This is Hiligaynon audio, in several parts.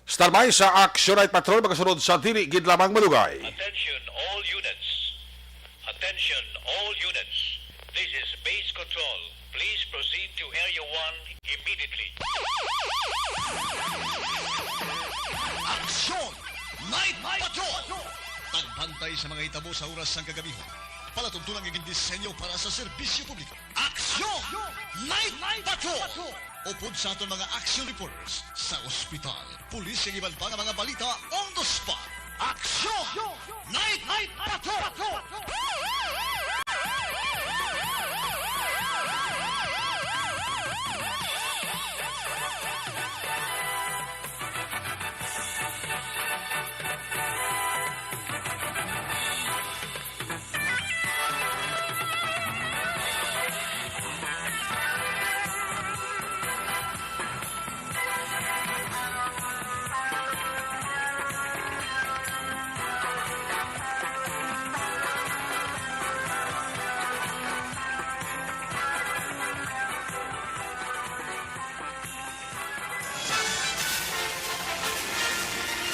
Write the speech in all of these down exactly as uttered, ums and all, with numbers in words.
Standby sa Action Night Patrol, magasunod sa dili gid lamang malugay. Attention all units. Attention all units. This is base control. Please proceed to Area one immediately. Action Night Patrol! Pagbantay sa mga hitabo sa oras sang kagabihon. Palatuntunan nga gindisenyo para sa serbisyo publiko. Action Night Patrol! Upod sa aton mga action reporters sa ospital, pulis, ug iban pa nga mga balita on the spot. Action Night Patrol!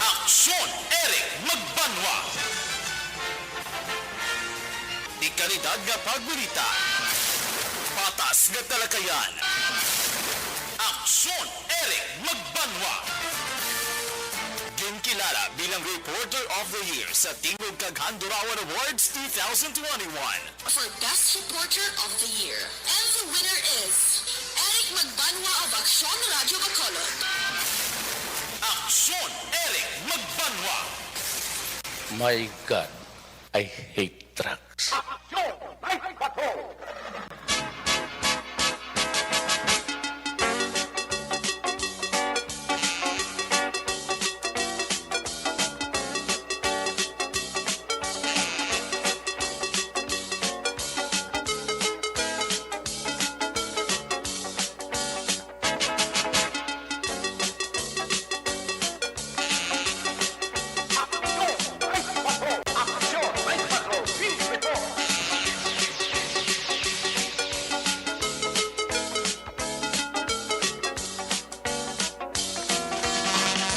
Aksyon, Eric Magbanwa. Dekalidad nga pagbalita. Patas nga talakayan. Aksyon, Eric Magbanwa. Ginkilala bilang Reporter of the Year sa Tingog kag Handurawan Awards two thousand twenty-one. For Best Reporter of the Year. And the winner is Eric Magbanwa of Aksyon Radio Bacolod. Aksyon, Eric Magbanwa. My God, I hate drugs. Aksyon, Night Patrol.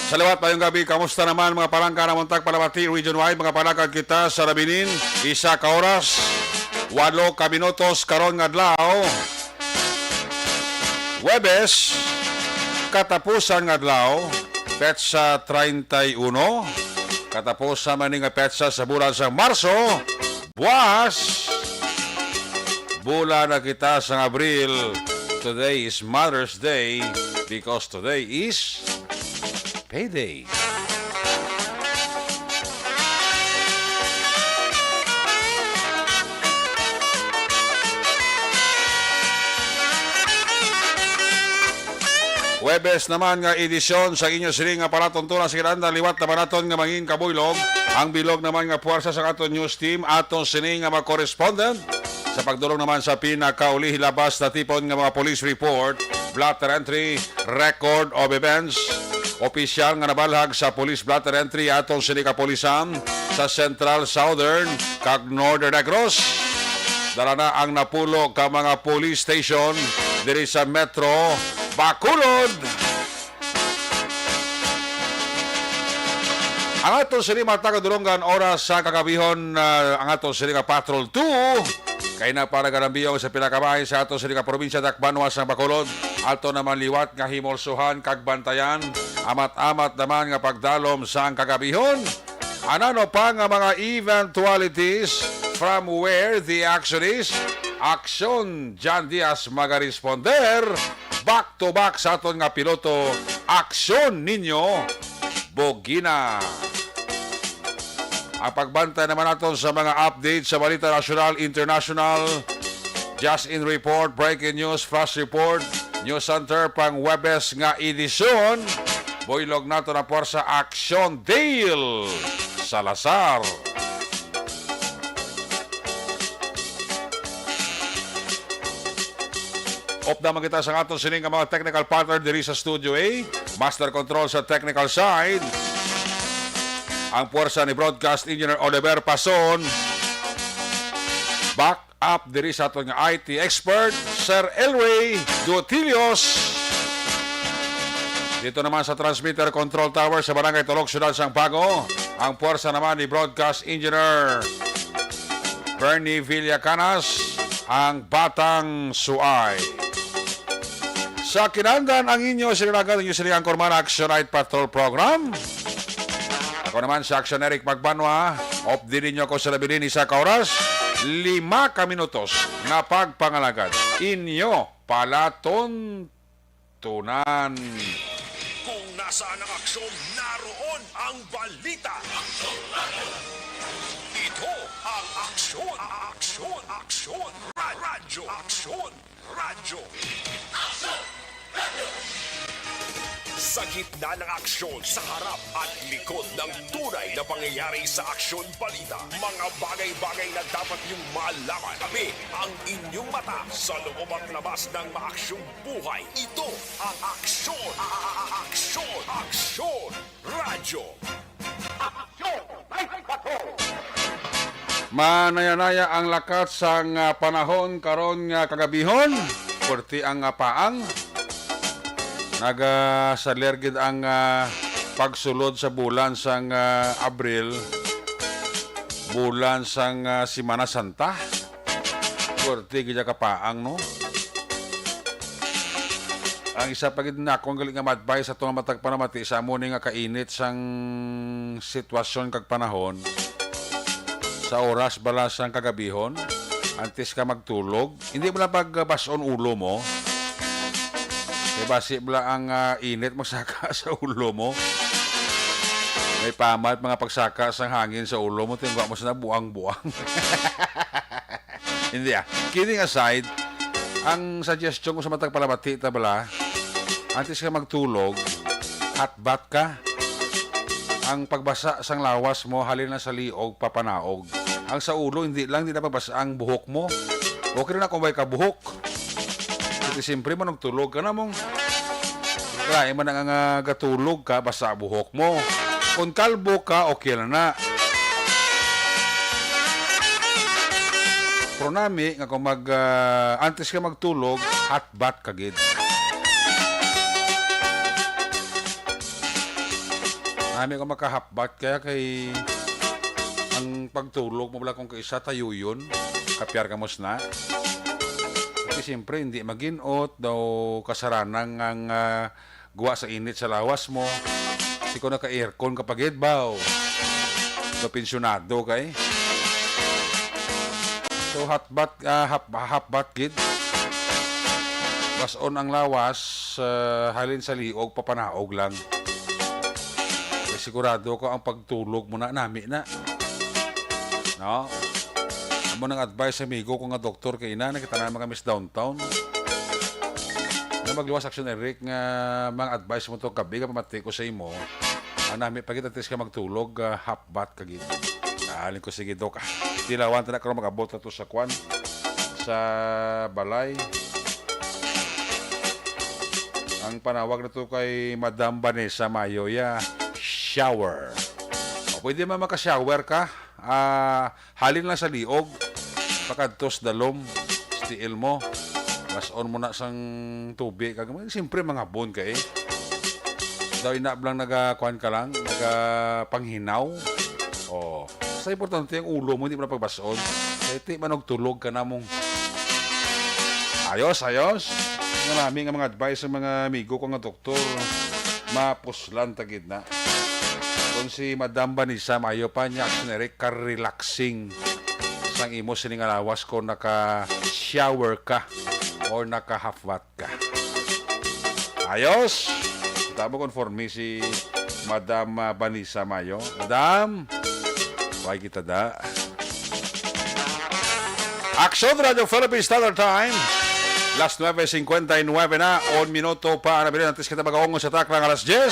Sa liwat, mayong gabi. Kamusta naman, mga palangga, na muntag palabati region-wide? Mga palakad kita sa Nabinin, isa ka oras, walo ka minutos karon nga adlaw. Huwebes, katapusan nga adlaw, petsa treinta y uno. Katapusan man ni nga petsa sa bulan sa Marso. Buwas, bulan na kita sa Abril. Today is Mother's Day because today is payday. Huwebes naman nga edisyon sa inyo sini nga palatuntunan sa kinahanglan. Liwat naman naton nga mangin kabuylog ang bilog naman nga puwersa sa aton news team, aton sini nga mga correspondent. Sa pagdulong naman sa pinakauli, hilabas natipon nga mga police report, blotter entry, record of events, opisyal nga nabalhag sa police blotter entry aton sini kapulisan sa Central, Southern, kag Northern Negros. Dala na ang napulo ka mga police station diri sa Metro Bacolod. Ang aton sini, mga taga-Dulongan, oras sa kagabihon, ah, ang aton sini nga Patrol two. Kay na para galambiyong sa pinakabay sa aton sini nga probinsya, dakbanwa sang Bacolod. Ato naman liwat nga himulsuhan kag bantayan. Amat-amat naman nga pagdalom sang kagabihon. Anano pa nga mga eventualities from where the action is? Aksyon, John Diaz magaresponder. Back to back sa aton nga piloto, Aksyon Ninyo Bugina. Ang pagbantay naman naton sa mga update sa balita nasyonal, international, just in report, breaking news, flash report, news center, pang Huwebes nga edisyon. Buylog naton ang puwersa, Aksyon Dale Salazar. Upda man kita sa aton sini nga mga technical partner diri sa Studio A. Master Control sa technical side, ang puwersa ni Broadcast Engineer Oliver Pason. Back up diri sa aton nga I T expert, Sir Elway Dutilios. Dito naman sa transmitter control tower sa Barangay Tulog, Siyudad sang Bago, ang puwersa naman ni Broadcast Engineer Bernie Villacanas, ang Batang Suay. Sa kinahanglan ang inyo sinilagan, inyo siling ang Kurman Action Night Patrol Program. Ako naman si Action Eric Magbanwa. Update ninyo ako sa labilin isa ka oras, lima ka minutos nga pagpangalagad. Inyo palatuntunan. Kung nasaan ang aksyon, naroon ang balita. Ito ang Aksyon, Aksyon, Aksyon, Ra- Radyo, Aksyon, Radyo. Sa gitna ng aksyon, sa harap at likod ng tunay na pangyayari sa Aksyon Balita, mga bagay-bagay na dapat niyong malaman. Kami ang inyong mata sa loob at labas ng maaksyong buhay. Ito ang Aksyon, a- a- a- Aksyon, Aksyon Radyo. Aksyon twenty-four. Manaya-naya ang lakat sang, ah, panahon karon nga kagabihon. Puwerte ang, ah, paang. Nagasaler gid ang, ah, pagsulod sa bulan sang, ah, Abril, bulan sang, ah, Semana Santa. Puwerte gid ang kapaang, no? Ang isa pa gid na akong gali nga ma-advise sa atong matag panamati sa amo ni nga kainit sang sitwasyon kag panahon, sa oras bala sang kagabihon, antes ka magtulog, hindi mo lang pagbas-on ulo mo. Kay basi bala ang, ah, init magsaka sa ulo mo. May pamat mga pagsaka sang hangin sa ulo mo, tingwa mo sa buang-buang. Hindi, ah. Kidding aside, ang suggestion ko sa matag palamati ta bala, antes ka magtulog, hot bath ka. Ang pagbasa sang lawas mo, halin na sa liog, papanaog. Ang sa ulo, hindi lang, hindi na pagbasa ang buhok mo. Okay na kung may ka buhok. Kasi siyempre, man, tulog ka na mong. Kaya man nga, nga gatulog ka, basa buhok mo. Kung kalbo ka, okay na na. Pero nami nga kung mag, ah, antes ka magtulog, hot bath ka gid. Nami kung maka-hot bath kaya kay ang pagtulog mo wala kung kaisa tayuyon, kapyar ka mos na. Kasi siyempre, hindi maginot daw kasaranan ang, ah, guwa sa init sa lawas mo. Si ko naka-aircon ka pa gid, baw. So, pensyonado kay. So, hot bath, ah, hap-, hot bath gid. Bas-on ang lawas, ah, halin sa liog, papanaog lang. Kay sigurado ko ang pagtulog mo na, nami na. No? Amo nang advice, amigo ko nga doktor, kay ina, nakita na mga Miss Downtown. Na magluwas, Action Eric, nga mga advice mo to gabi, nga pamati ko sa imo. Ang nami pa kita, tis ka magtulog, ah, hot bath ka gid. Ah, alin ko, sige, Dok. Ah, tilawan ta na karon, mag-abot na to sa kwan, sa balay. Ang panawag na to kay Madam Vanessa Mayoya, shower. O, pwede man maka-shower ka. Ah, halin lang sa liog, pakadtos dalom, stiil mo. Mas on mo na sang tubig. Kag, siyempre, mga bon ka eh. Daw ina blang nagakuan ka lang, nagapanghinaw. Oh. Sa importante ang ulo mo, hindi mo na pagbason. Kaya ti man og tulog ka namong. Ayos, ayos. Marami nga mga advice sa mga amigo ko nga doktor. Mapuslan ta gid na. Kung si Madam Vanessa, maayo pa niya, Action Eric, ka-relaxing sang imo sining alawas kung naka-shower ka or naka-half bath ka. Ayos! Kita mo konforme si Madam, ah, Vanessa Mayo. Madam, why kita da? Action Radio Philippines Standard Time. Las nuebe cincuenta y nueve na, un minuto pa ang nabilin antes kita mag-aungos sa taklang alas diyes.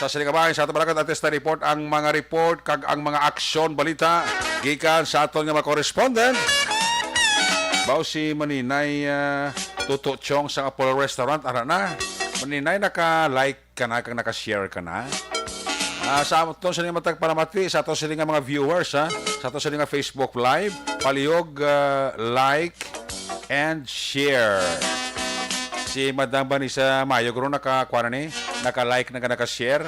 Sa sini kabahin sa ato malakat antes na report ang mga report kag ang mga aksyon balita gikan sa aton nga mga correspondent. Bao si Maninay, ah, Tuto Chong sa Apollo Restaurant, ara na. Maninay, naka-like ka na kag naka-share ka na. Ah, sa aton sini matag palamati sa ato sini nga mga viewers, ha, sa ato sini nga Facebook Live, palihog, ah, like and share. Si Madam Vanessa Mayo, guro, nakakuha na ni. naka-like na ka, naka-share.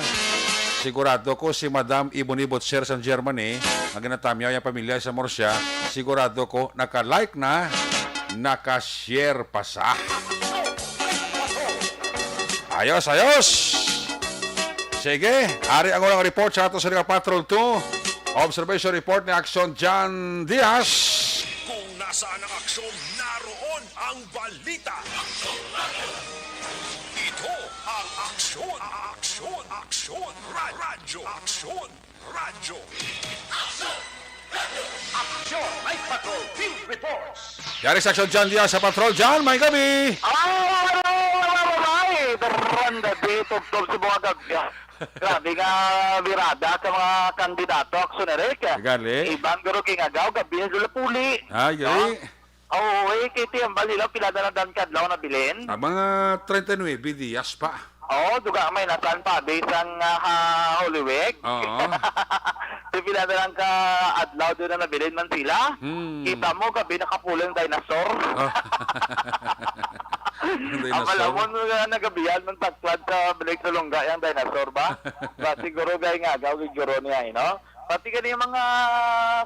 Sigurado ko si Madam Ibon-Ibot, sir, sa Germany, ang ginatamyaw yung pamilya sa Murcia, sigurado ko naka-like na, naka-share pa sa. Ayos, ayos! Sige, ari ang unang report sa ato sa Liga Patrol two. Observation report ni Action John Diaz. Kung nasaan ang aksyon, naroon ang balita. Ito ang Aksyon, Aksyon, Aksyon, Ra-, Radyo, Aksyon, Radyo. Aksyon, Night Patrol Field Reports. Yari sa Action John Diaz sa Patrol. John, may gabi! Ay, ay, ay, ay, ay, ay, Brenda, di tubtob sa mga gabya. Grabe nga birada sa mga kandidato, Action Eric. Gali. Iban guro kingagaw, gabi ang lulapuli. Ay, gali. No? Oo, eh, kay ti, ang balila, pila na lang dan kadlaw na bilin? Ah, mga treinta y nuebe dias pa. Oo, duga may nasan pa, based ang, ah, ha, Holy Week. Oo. Di pila na lang ka adlaw doon na nabilin man sila. Hmm. Kita mo, gabi nakapulang dinosaur. Oh. Ang Dinosaur. Malamon mo nga nagabihan man taklad sa balik sa lungga yung dinosaur ba? Ba, siguro gay nga, gawin guro niya, eh, no? Pati gani yung mga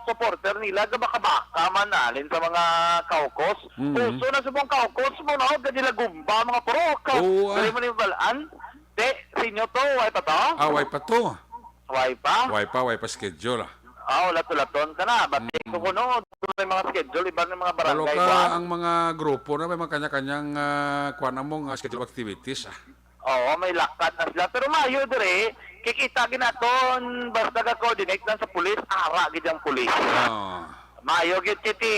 supporter nila, gabaka-baka man alin sa mga caucus. Mm. Uso na sa mga caucus mo, no? Gani lagumba, mga purok. Oo, ah. Dali mo na yung balaan. Te, sinyo to, way pa to? Ah, way pa to. Way pa? Way pa, way pa schedule, ah. Ah, wala tulaton ka na. Bati Mm. ko kuno, may mga schedule, iba ng mga Palo barangay ka, ba? Ang mga grupo na may mga kanya-kanyang, ah, kuwan mo nga schedule activities, ah. Oo, may lakad na sila. Pero maayo dire, kikita ginaton, basta ga-coordinate lang sa pulis, ara gid ang pulis. Oo. Maayo gid kiti,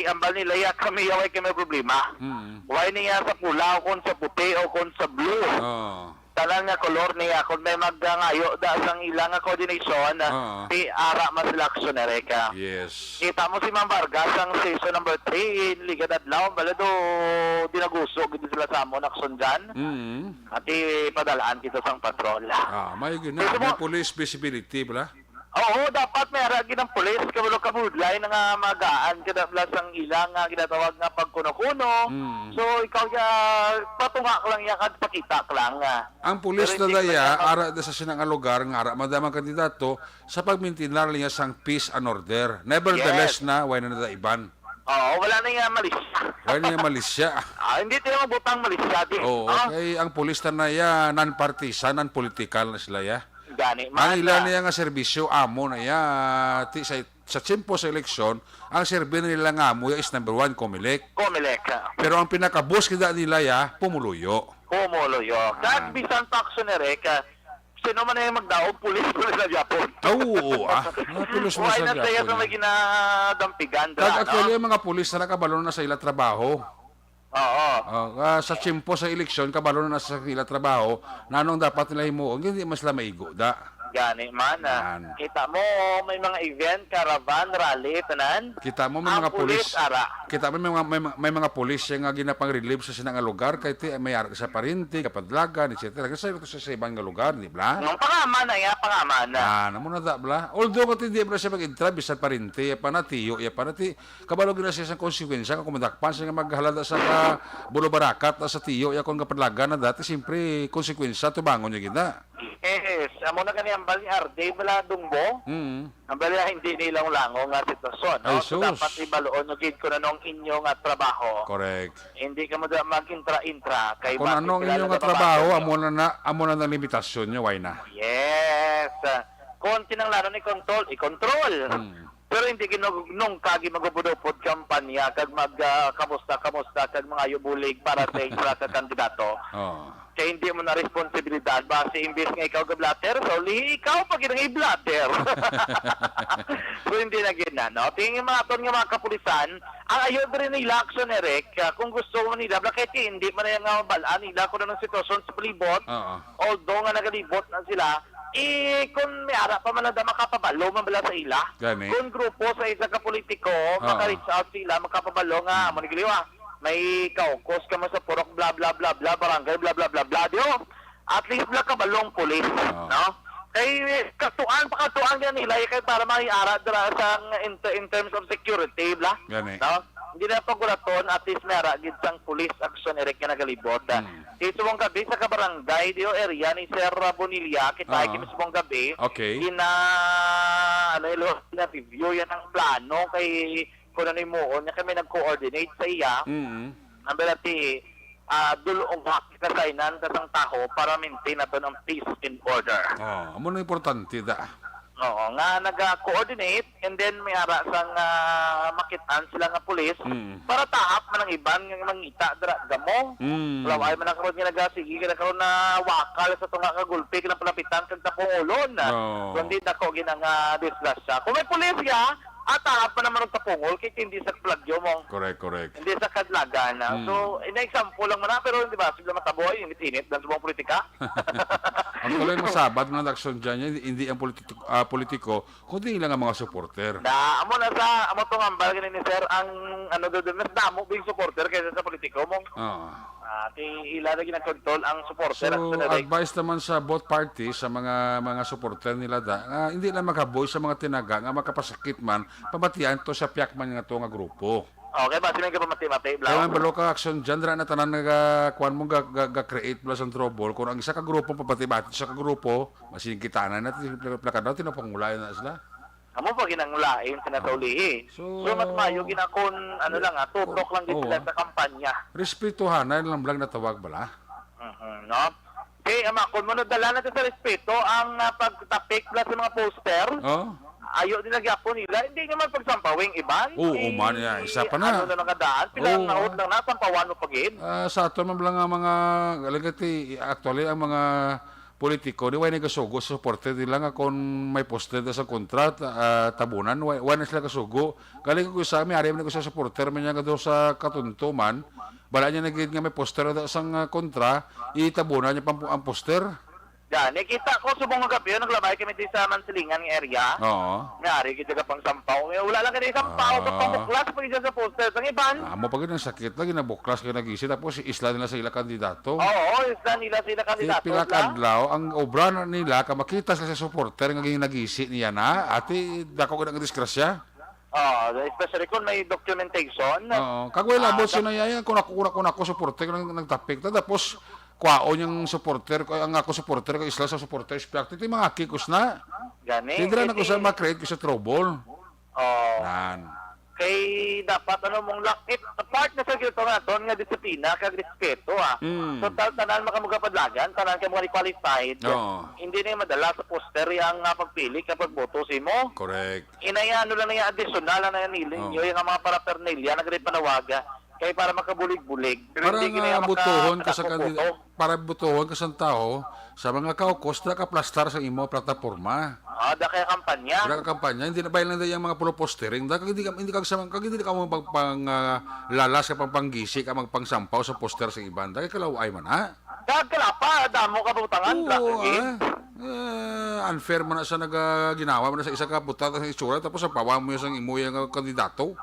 ambal nila ya kami ya, way kami problema. Mm. Way niya sa pula o kung sa puti o kung sa blue. Oo. Tanan nga kolor niya, kung may magngayo da sang ila nga coordination, Oo. Ti ara man sila aksyon, Eric. Yes. Kita mo si Ma'am Vargas ang season number three, in Liga Dadlaw, bala do dinaguso gid sila sa amon aksyon dyan. Mm. Ati padalaan kita sang patrol. Ah, may gina, Gusto mo may police visibility bala. Oo, dapat may ara gid ang pulis, kabalo kabudlay na nga magaan ka na bala sang ila nga ginatawag nga pagkuno-kuno. Mm. So, ikaw ya, patunga ka lang ya, kag pakita ka lang, ah. Ang pulis Pero na hindi daya, man ara da sa sinang lugar nga ara madamang kandidato sa pagmintinar niya sang peace and order. Nevertheless Yes. na, way na nadaiban. Oo, wala na nga malisya. Way na nga malisya. Ah, hindi tayo mabutang malisya, di. Oo, Ah, kay ang pulis na ya, non-partisan, non-political na sila ya. Gani, Ang man ila na. Niya nga serbisyo, amo na ya, ti, sa, sa tiyempo sa eleksyon, ang serbi na nila nga amo ya is number one, Comelec. Comelec, ah. Pero ang pinakabos kita nila ya, pumuluyo. Pumuluyo. Ah. Kag bisan pa aksyon, Eric, ah, sino man ang magdaog, pulis, pulis na gyapon. Ah, oo, ah. Mga pulis mo Why sa not kaya gyapon, sa may ah. Ginadampigan, Kag dira, no? Actually, ang mga pulis na nakabalo na sa ila trabaho. Oo. Oh, ah, sa tiyempo sa eleksyon, kabalo na sa ila trabaho, nanong dapat nila himuon, hindi mas sila maigo, da. Gani man, ah. Yan. Kita mo, may mga event, caravan, rally, tanan. Kita mo, may Ang mga pulis, pulis, ara. Kita mo, may mga, may, may mga pulis nga ginapang-relieve sa sinang lugar, kay ti, may ara sa parinti, kapadlagan, et cetera. Kasi ito sa, sa ibang nga lugar, di ba? Ang pangaman na, ya, pangaman na. Ah, namo na da, bla. Although, kati di bla siya mag-intra, bisan parinti, ya pa na, tiyo, ya pa na, ti, kabalo gina siya sa konsekwensya, kung kumadakpan siya nga maghalada sa ka, bulubarakat, sa tiyo, ya kung kapadlagan na dati, siyempre, konsekwensya, tubangon niya gina. Yes, amo na kani ang bali, Arde, bala, Dungbo. Mm. Ang bali, hindi nilang lango nga sitwasyon, no? Ay, So, sus. Dapat ibaluon nyo gid kung ano ang inyo nga trabaho. Correct. Hindi ka mo da mag-intra-intra kay Kung bakit ano ang sila inyo nga nagababado trabaho, nyo? Amo na na, amo na ang limitasyon nyo, why na? Yes. Kung kinahanglanon i-control, i-control. Hmm. Pero hindi gino-, nung kagi magupod-upod kampanya kag mag, ah, kamusta, kamusta kag mga bulig para sa isa ka kandidato. Oh. Kay hindi mo na responsibilidad, basi imbis nga ikaw ga-blotter, so lihi ikaw pa gid ang i-blotter. So, hindi na gid na, no? Tingin mga aton nga mga kapulisan, ang ayo diri nila aksyon, Eric, ah, kung gusto mo nila, bala kay ti, hindi man na nga mabalaan nila kung anong sitwasyon sa palibot. Oo. Although nga nagalibot na sila, eh, kung may ara pa man na makapabalo man bala sa ila, Gani. Kung grupo sa isa ka politiko, Oo. Maka-reach out sila, makapabalo nga, Hmm. mo ni Giliwa, may caucus ka man sa Purok, bla, bla, bla, bla, barangay, bla, bla, bla, bla, di, oh. At least nakabalong pulis, Oo. no? Kay katuan pa katuan yan nila, eh, kay para may ara dira sa in, in terms of security, bla, Gani. no? Di na pagulaton, at least may ara gid sang police action, Eric, nga nagalibot. Mm. Kay subong gabi sa kabarangay, di o area ni Sir Bonilla, kita Ah. kay subong gabi, Okay. gina-, ano, ilo, gina-review yan ang plano kay kung ano yung muon niya, kami nag-coordinate sa iya. Mm. Ang berati, ah, dulong hak kasaynan ka sang taho para maintain naton ang peace and order. Oh, amo na importante da. Oo, nga naga-coordinate, and then may ara sang, ah, makit-an sila nga pulis Mm. para tahap man ang iban nga mangita dira gamo. Mm. Wala ay man ako nga nagasige ka na karon na wakal sa tunga ka gulpi ka na palapitan kag tapungulon. Oo. Kundi dako gid ang, ah, disgrasya. Kung may pulis ya, ah, tahap man naman ang tapungol kay hindi sa plagyo mo. Correct, correct. Hindi sa kadlagan, ah. Mm. So, ina-example lang man na, pero di ba, sila mataboy, init-init lang sa mga politika. Ang tuloy masabad man ang aksyon dyan, hindi, hindi ang politi-, ah, politiko, kundi lang ang mga supporter. Da, amo na sa, amo tong ambal gani ni sir, ang ano do, do, mas damo bing supporter kaysa sa politiko mo. Oo. Ah, ti ila na ginakontrol ang supporter. So, Actually, advice naman sa both parties, sa mga, mga supporter nila da, ah, hindi lang maghaboy sa mga tinaga nga makapasakit man, pamatian to sa piyak man nga to nga grupo. Okay, basi may kapamati-mati, Blau. Kaya man, balo ka, action dyan, dira na tanan nga, kuwan mo, ga, ga, ga create bala sang trouble. Kung ang isa ka grupo, pamati-mati sa ka grupo, masin kita na natin, plakado, tinapangulay na sila. Amo pa ginangulain sa nataulihi. So, So, mas maayo gina-, kung ano lang, ah, tutok lang gid sila Oo. sa kampanya. Respetuhanay lang bala ang natawag bala. Mhm, no? Kay, ama, kung mo nadala natin sa respeto, ang, ah, pagtapik bala sa mga poster, Oh. ayo din nagyapon nila, hindi naman pagsampawing iban. Oo, Di, man, ya, isa pa na. ano na nakadaan, pila Oo, naot ah. lang na, sampawan mo pa gid. Ah, sa ato man bala nga mga, galing actually, ang mga politiko, di, way nagasugo sa supporter nila nga kung may poster na sa kontra, ta-, ah, tabunan, way, way na sila kasugo. Galing ko sa, may ari man ko sa supporter man niya nga daw sa katuntuman, bala niya na gid nga may poster na sang, ah, kontra, itabunan niya pang, ang poster. Gani, kita ko subong nga gabi, naglabay kami di sa Mansilingan nga area. Oo. May ari gid nga pang sampaw. Eh, wala lang gani sampaw, Ah. sa pamuklas pa gid sa poster. Sang iban. Ah, amo pa gid ang sakit lagi na buklas kay nagisi tapos isla nila sa ila kandidato. Oo, isla nila sa ila Ti kandidato, pila ka lang. adlaw, ang obra na nila, ka makita sila sa supporter nga ginagisi niya na, ati, dako gid ang disgrasya. Ah, especially kung may documentation. Oo. Kag wala Ah, labot siya dap- na yan, kung ako, kung ako, kung ako supporter, nag-, nagtapik ta. Tapos, kwaon yung supporter, ko, ang ako supporter, ko isla sa supporter, spyak. Ito yung mga kikos na. Gani, Hindi na eh, nag-usap eh. ma-create ko sa trouble. Oh. Nan. Kay dapat, ano, mong lakit, part na sa gito naton nga disiplina kag respeto, ah. Mm. Total, tanan makamugapadlagan, tanan kay mga qualified. Oo. Hindi na yung madala sa poster yung, ah, pagpili kag pagboto sa imo. Correct. Inaya, ano lang na yung additional, ano yung niling Oh. nyo, yung mga paraphernalia, nagre panawaga, kay para makabulig-bulig. Pero Para hindi nga gina maka-, butuhon ka sa makakukuto. kandi-, para butuhon ka sa tao, sa mga kaukos, nakaplastar sa imo plataporma. Ah, da kaya kampanya. Wala ka kampanya, hindi na, bayan lang yung mga puro postering. Da, kag hindi ka, hindi ka sa, kag hindi ka mo pag, pang, ah, lalas ka pang panggisi ka magpangsampaw sa poster sa iban. Da, kay kalaway man, ha? Kag kalapa, damo ka butangan, Oo, black again. ah. Eh, unfair man na sa naga-, ginawa man na sa isa ka buta sa itsura, tapos ang pawa mo yung sang imo yung kandidato.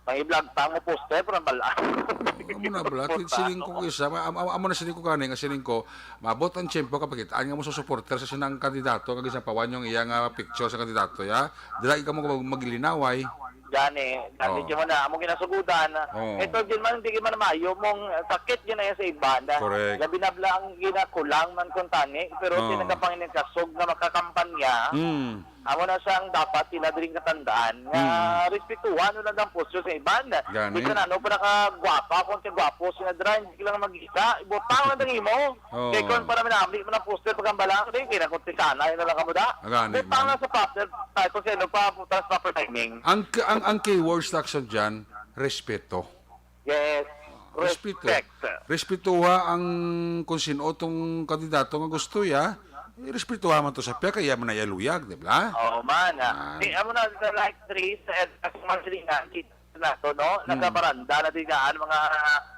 May vlog pa mo poster, pero ang bala. Amo na, bala. Poster, Siling ko no? isa, ma-, am-, am-, amo na siling ko gani nga siling ko, maabot ang tiyempo ka pakitaan nga mo sa supporter sa sinang kandidato, kag isang pawan yung iya nga picture sa kandidato, ya. Dira ikaw mo mag-, maglinaway. Gani, gani Oh. di mo na, amo ginasugudan. Oh. Ito din man, hindi man maayo mong sakit yun na yan sa iba. Na, Correct. Labi na bala ang ginakulang man kung tani, pero Oh. tinagapang kasog nga makakampanya. Mm. Amo na siya ang dapat sila diri katandaan nga Mm. respetuhan mo lang ang posisyon sa iban. Gani. Bisan ano pa nakagwapa, kung kagwapo sila dira, hindi lang mag-isa, ibutang lang ang imo. Oo. Kay kung para minamli mo ng poster pagkambalang, di, kaya kung tisana, yun na lang kamo da. Gani, Butang man. lang sa proper, tayo kung sino pa, butang sa proper timing. Ang k-, ang, ang keywords na action dyan, respeto. Yes. Respeto. Respect. Respetuha ang kung sino tong kandidato nga gusto ya. Eh, respetuha man to sa piya, kaya man na iya luyag, di ba? Oo man, ah. Ah. Di, amo na sa like three, sa, sa mga silingan, kita nato, no? Hmm. Nagabaranda na din daan, mga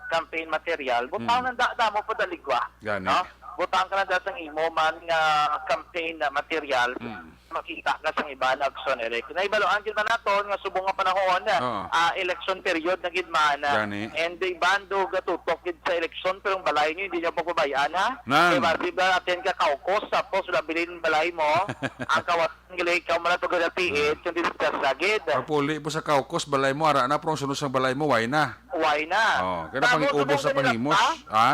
campaign material. Butang Hmm. nang da-, damo pa daligwa, Gani. no? Butang ka na dahil sang imo man nga campaign na material. Mm. Makita ka sang iban, Action Eric. Nahibaluan gid man naton nga subong nga panahon, Oo. ah, election period na gid man. Gani. And the iban do gatutok gid sa election, pero ang balay niyo, hindi niyo pagbabayaan, ha? Nan. Kay basi ba atin ka kaukos, tapos wala bilin balay mo, ang kawat-, ang gali, ikaw man ang pagkadapiit, Hmm. kung discuss sa gid. Pagpuli po sa kaukos, balay mo, ara na, pero ang sunod sang balay mo, why na? Why na? Oh, kaya Tamo, pangiubos subong sa ganila panghimos. pa? Ha?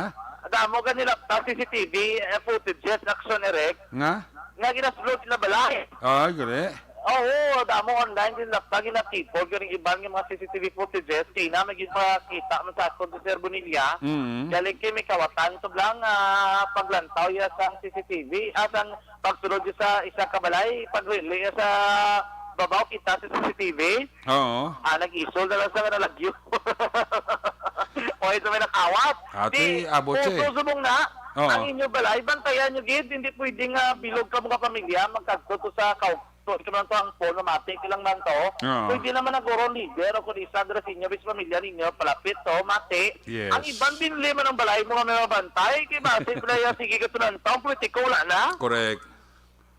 Damo ka nila pa C C T V, eh, footages, Action Eric. Nga? Nga ginasulod nila balay. Ay, gani. Oo, damo online din na pag ina-people, ganing iban nga mga C C T V footages, kay na may ginpakita man sa aton si Sir Bonilla. Mm. Galing kay may kawatan, sublang, ah, paglantaw ya sa C C T V, ah, sang pagsulod ya sa isa ka balay, pag-relay ya sa babaw, kita sa C C T V. Oo. Ah, nag-isol na lang sa nalagyo. O, ito may nakawat. Ate, Di, abot siya eh. Puso subong na, Oo. ang inyo balay, bantayan nyo gid, hindi pwede nga bilog ka mga pamilya, magkadto to sa kaw-, to, ito man to ang phone, mamati ka lang man to. Oo. Pwede naman ang guro leader o kung isa dira sa inyo, bis pamilya ninyo, palapit to, mati. Yes. Ang iban binli man ang balay mo nga may mabantay, kay basi pala yung sige ka tunanta, ang politiko wala na. Correct.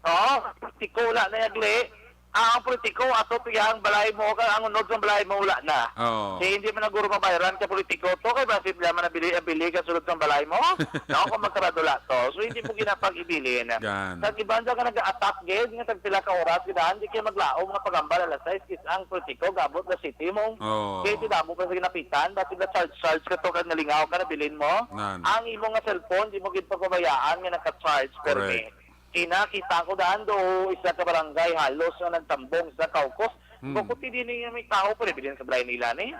Oo, politiko wala na yagli. Ah, ang politiko, ato to yang balay mo, ka, ang unod sa balay mo, wala na. Oo. Kay hindi man naguro mabayaran ka politiko to, kay basi pala man nabili, abili ka sulod sa balay mo. No, kung magkaradula to. So, hindi mo ginapag-ibilin. Yan. Sa iban dyan ka nag-attack, gid, nga tagpila ka oras, gid, hindi kayo maglaom nga pagambal alas sais, kis ang politiko, gabot na city mo. Oo. Kay ti damo pa sa ginapitan, basi na charge-charge ka to, kag nalingaw ka, nabilin mo. Nan. Ang imo nga cellphone, di mo gid pagbabayaan nga naka-charge, Correct. permi. Kinakita ko daan do, isa ka barangay halos nga nagtambong sa kaukos. Hmm. Bukod ti dini nga may tao, pwede bilhin sa balay nila ni.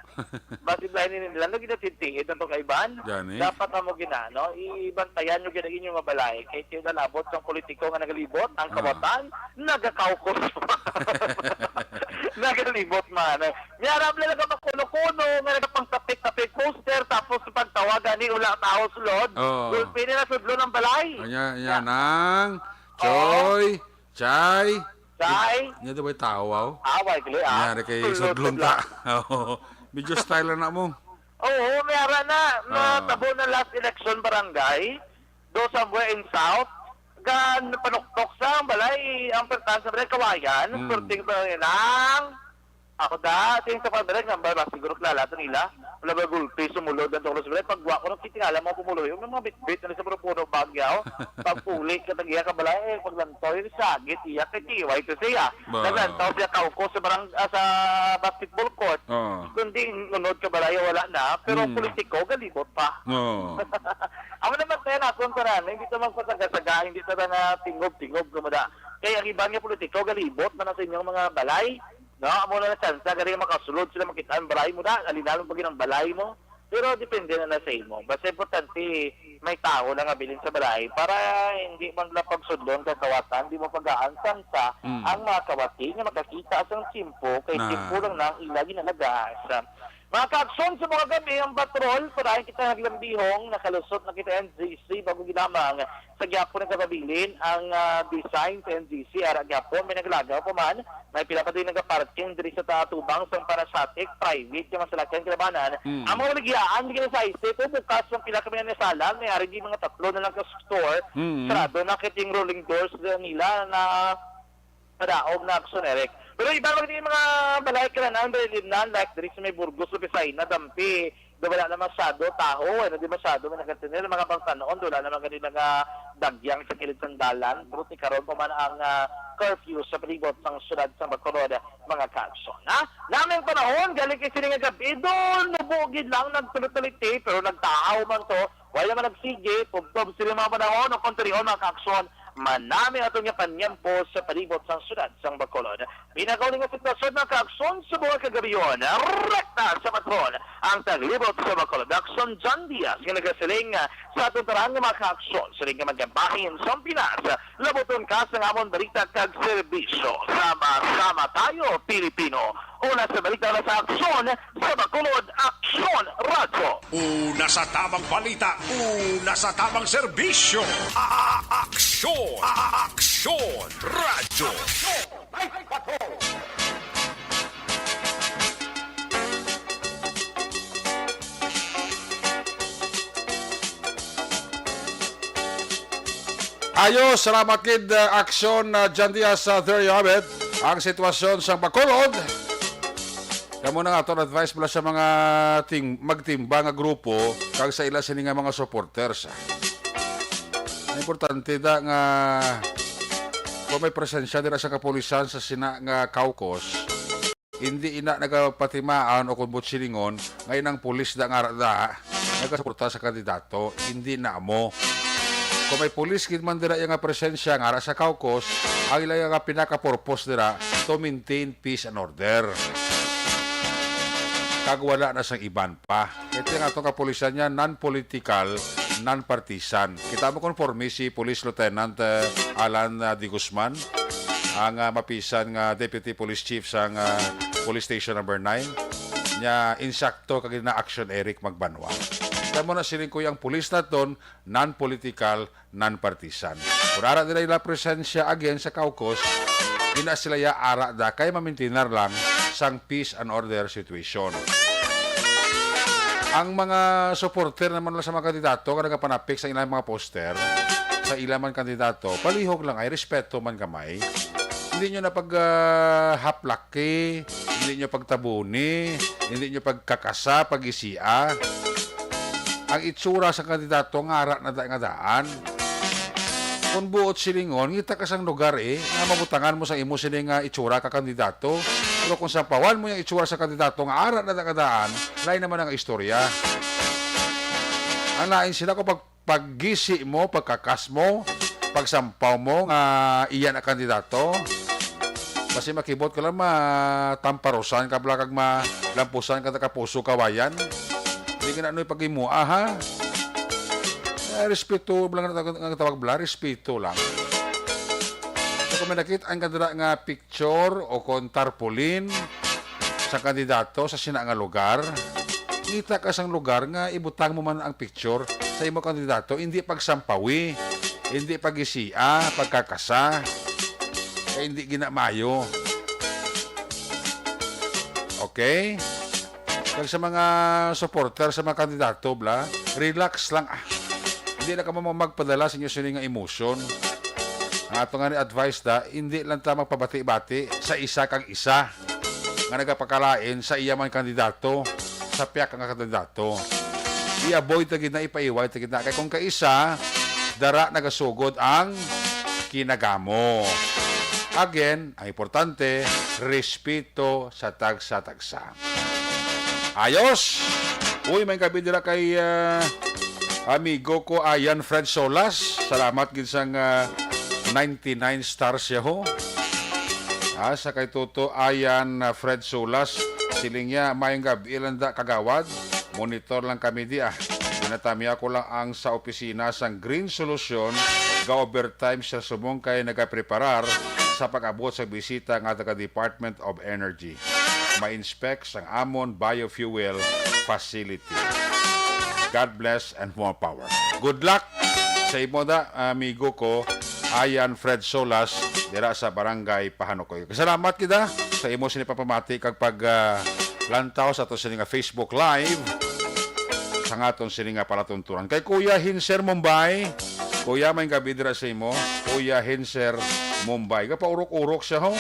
Basi balay nila, no, ginatitiid ang pagkaiban. Gani. Dapat amo gina, no? Ibantayan nyo gina inyo nga balay. Kay ti nalabot sang politiko nga nagalibot, ang Ah. kawatan, nagakaukos. Nagalibot man. May arab na lang ang makuno-kuno, nga nagapangtapik-tapik poster, tapos sa pagtawagan ni wala tao sulod. Oo. Gulpi nila sudlon ang balay. Anya, anya, Ya. nang, Oo. Choy, Chay. Chay. Nya di ba'y tao, aw? Ah, why, gali, ah? Nya, di kay Sulod, sudlon sulod. ta. Oo. Medyo style na mo. Oo, may ara na. Ah. Natabo na last election barangay. Do somewhere in South. Gan panuktok sa ang balay, ang pertan sa balay, kawayan. Mm. Perting balay lang. Ako da, ting sa pagdala, nga ba, ba, siguro kilala to nila. Wala ba gulpi, sumulod ang tuklo sa balay. Pagwa ko, nagkitingala mo, pumuloy. Yung mga bitbit na sa puno-puno, bagyaw. Pagpuli, katagiya ka balay, eh, paglantoy, sagit, iya, kay tiway to siya. Ba. Naglantaw siya, kauko sa barang, ah, sa basketball court. Oo. Kundi, nunod ka balay, wala na. Pero Hmm. politiko, galibot pa. Oo. Amo naman tayo, nason pa na, hindi tayo magpasaga-saga, hindi tayo na tingog-tingog, kumada. Kaya ang iba nga politiko, galibot na, na sa inyong mga balay. No, amo na na chance, gani makasulod sila, makita ang balay mo da, alinaw pa gid ang balay mo. Pero depende na na sa imo. Basta importante, may tao na nga bilin sa balay para hindi man lang pagsudlon ka kawatan, di mo pagaan sansa Mm. ang mga kawati nga makakita sang tiyempo, kay Na. tiyempo lang na ang ila ginalagas. Mga kaaksyon, sa mga gabi ang patrol, padayon kita naglambihong, nakalusot na kita N G C, bago ginamang sa gyapon nagkapabilin ang, ah, design sa N G C, ara gyapon, may naglagaw pa man, may pila pa din nagaparking diri sa ta-, atubang sang Panasonic, private nga masalakyan kalabanan. Mm. Ang mga baligya, ang ginasaysay ko, bukas ang pila ka mga nasalan, may ari di mga tatlo na lang ka store, Mm. sarado na kay ting rolling doors nila na padaog na aksyon, Eric. Pero iba lang din mga balay kalanan, balay limnan, like diri sa may Burgos, Lupisay na, Dampi, do wala na masyado, taho, ano di masyado, may nagkatinil, mga pangtanon, do wala na mga ganun nga dagyang sa kilid sang dalan. Pero ti karon pa man ang, ah, curfew sa palibot sang syudad sa Bacolod, mga kaaksyon, ha? Naming panahon, galing kay sini nga gabi, do nubo gid lang, nagtulot-tuliti, pero nagtahaw man to, wala man nagsigi, tubtob sila mga panahon, o kontrihon, mga kaaksyon, manami ato nga panyempo sa palibot sang syudad sang Bacolod. Pinakauli nga sitwasyon, mga kaaksyon, sa buhay kagabion, rekta sa patrol, ang taglibot sa Bacolod, Aksyon John Diaz, nga nagasiling, ah, sa aton tanan nga mga kaaksyon, siling nga magkabahin sa Pinas, labuton ka sa amon balita kag serbisyo. Sama-sama tayo, Pilipino. Una sa balita na sa aksyon, sa Bacolod, Aksyon Radyo. Una sa tamang balita, una sa tamang serbisyo. A-, a-, aksyon, a-, a-, aksyon radyo. Ayos, salamat gid, uh, Action, uh, Jan Diaz. Uh, there you have it. Ang sitwasyon sa Bacolod. Kamo na nga aton advice mula sa mga ting-, magtimba nga grupo kag sa ila sini nga mga supporters. Ang importante da nga kung may presensya dira sa kapulisan sa sina nga caucus, hindi ina nagapatimaan o kung butsilingon nga inang pulis da nga ara da nagasuporta sa kandidato, hindi na amo. Kung may pulis gid man dira iya nga presensya nga ara sa caucus, ang ila nga pinaka-purpose dira to maintain peace and order. Kag wala na sang iban pa. Ito nga atong kapulisan niya, non-political, non-partisan. Kita mo konforme si Police Lieutenant, eh, Alan, ah, De Guzman, ang, ah, mapisan nga Deputy Police Chief sang, ah, Police Station Number Nine. Nya, insakto kag na-action Eric Magbanwa. Kita mo na siling ko, ang pulis naton, non-political, non-partisan. Kung ara nila ila presensya again sa caucus, ina sila ya ara da kay mamintinar lang sang peace and order situation. Ang mga supporter naman lang sa mga kandidato nga nagapanapik sa ilang mga poster, sa ilang man kandidato, palihog lang ay respeto man gamay. Hindi nyo na pag, ah, haplaki, hindi nyo pagtabuni, hindi nyo pagkakasa, pag-isia ang itsura sa kandidato nga ara na da-, nga daan. Kung buot silingon, ngita ka sang lugar, eh, nga mabutangan mo sa imo sini nga itsura ka kandidato. Pero kung sampawan mo yung itsura sa kandidato nga ara na da-, nga daan, lain naman ang istorya. Ang lain sila kung pag, paggisi mo, pagkakas mo, pagsampaw mo nga iya na kandidato. Basi makibot ka lang, matamparusan ka bala kag malampusan ka, kapuso kawayan. Hindi ka na ano'y pag-imua, ha? Eh, respeto lang ang tawag, ang tawag bala, respeto lang. So, kung may nakita ang kadra nga picture o kung tarpaulin sa kandidato sa sina nga lugar, kita ka sang lugar nga ibutang mo man ang picture sa imo kandidato, hindi pagsampawi, hindi pagisia, pagkakasa, kay hindi ginamayo. Okay? Kag sa mga supporter sa mga kandidato, bla, relax lang, ah. Hindi na kamo magpadala sa inyo sini nga emotion. Ang ato nga ni advice da, hindi lang ta magpabati-bati sa isa kag isa nga nagapakalain sa iya man kandidato, sa piyak nga kandidato. I-avoid ta gid na, ipaiway ta gid na. Kay kung kaisa, dara nagasugod ang kinagamo. Again, ang importante, respeto sa tagsa-tagsa. Ayos! Uy, may gabi dira kay, ah, amigo ko, Ayan Fred Solas. Salamat gid sang, ah, ninety-nine stars siya, ho. Ah, sa kay Toto Ayan, ah, Fred Solas, siling niya, "Mayong gabi lang da, kagawad. Monitor lang kami di, ah. Ginatamya ko lang ang sa opisina sang Green Solution, ga-overtime sa subong kay nagapreparar sa pag-abot sa bisita nga taga Department of Energy. Ma-inspect sang amon biofuel facility. God bless and more power." Good luck sa imo da, amigo ko, Ayan Fred Solas, dira sa Barangay Pahanukoy. Salamat kita sa imo sini pagpamati kag pag, ah, lantaw sa ato sini nga Facebook Live sa aton sini nga palatuntunan. Kay Kuya Hinser Mumbai, Kuya, may gabi dira sa imo. Kuya Hinser Mumbai. Gapaurok-urok siya, ho.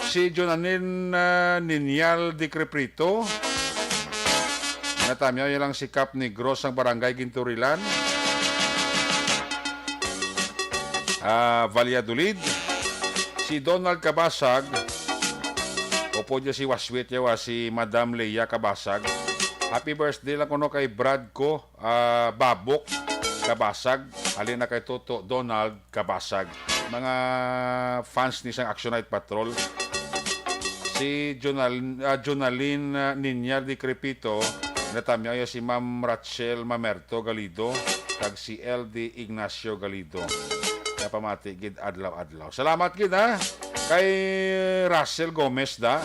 Si Jonanin, ah, Ninyal Dicreprito. Natamyaw niya lang si Cap Negros sang Barangay Ginturilan. Ah, Valladolid. Si Donald Kabasag. Upod niya si Waswit, yawa, si Madam Leia Kabasag. Happy birthday lang kuno kay Brad ko, ah, Babok Kabasag. Halin na kay Toto Donald Kabasag. Mga fans ni sang Action Night Patrol. Si Jonal-, ah, Jonalyn, ah, Ninyal Dicreprito, natamyaw ya si Ma'am Rachel Mamerto Galido, kag si L D Ignacio Galido. Napamati gid adlaw-adlaw. Salamat gid, ha. Kay Russell Gomez da.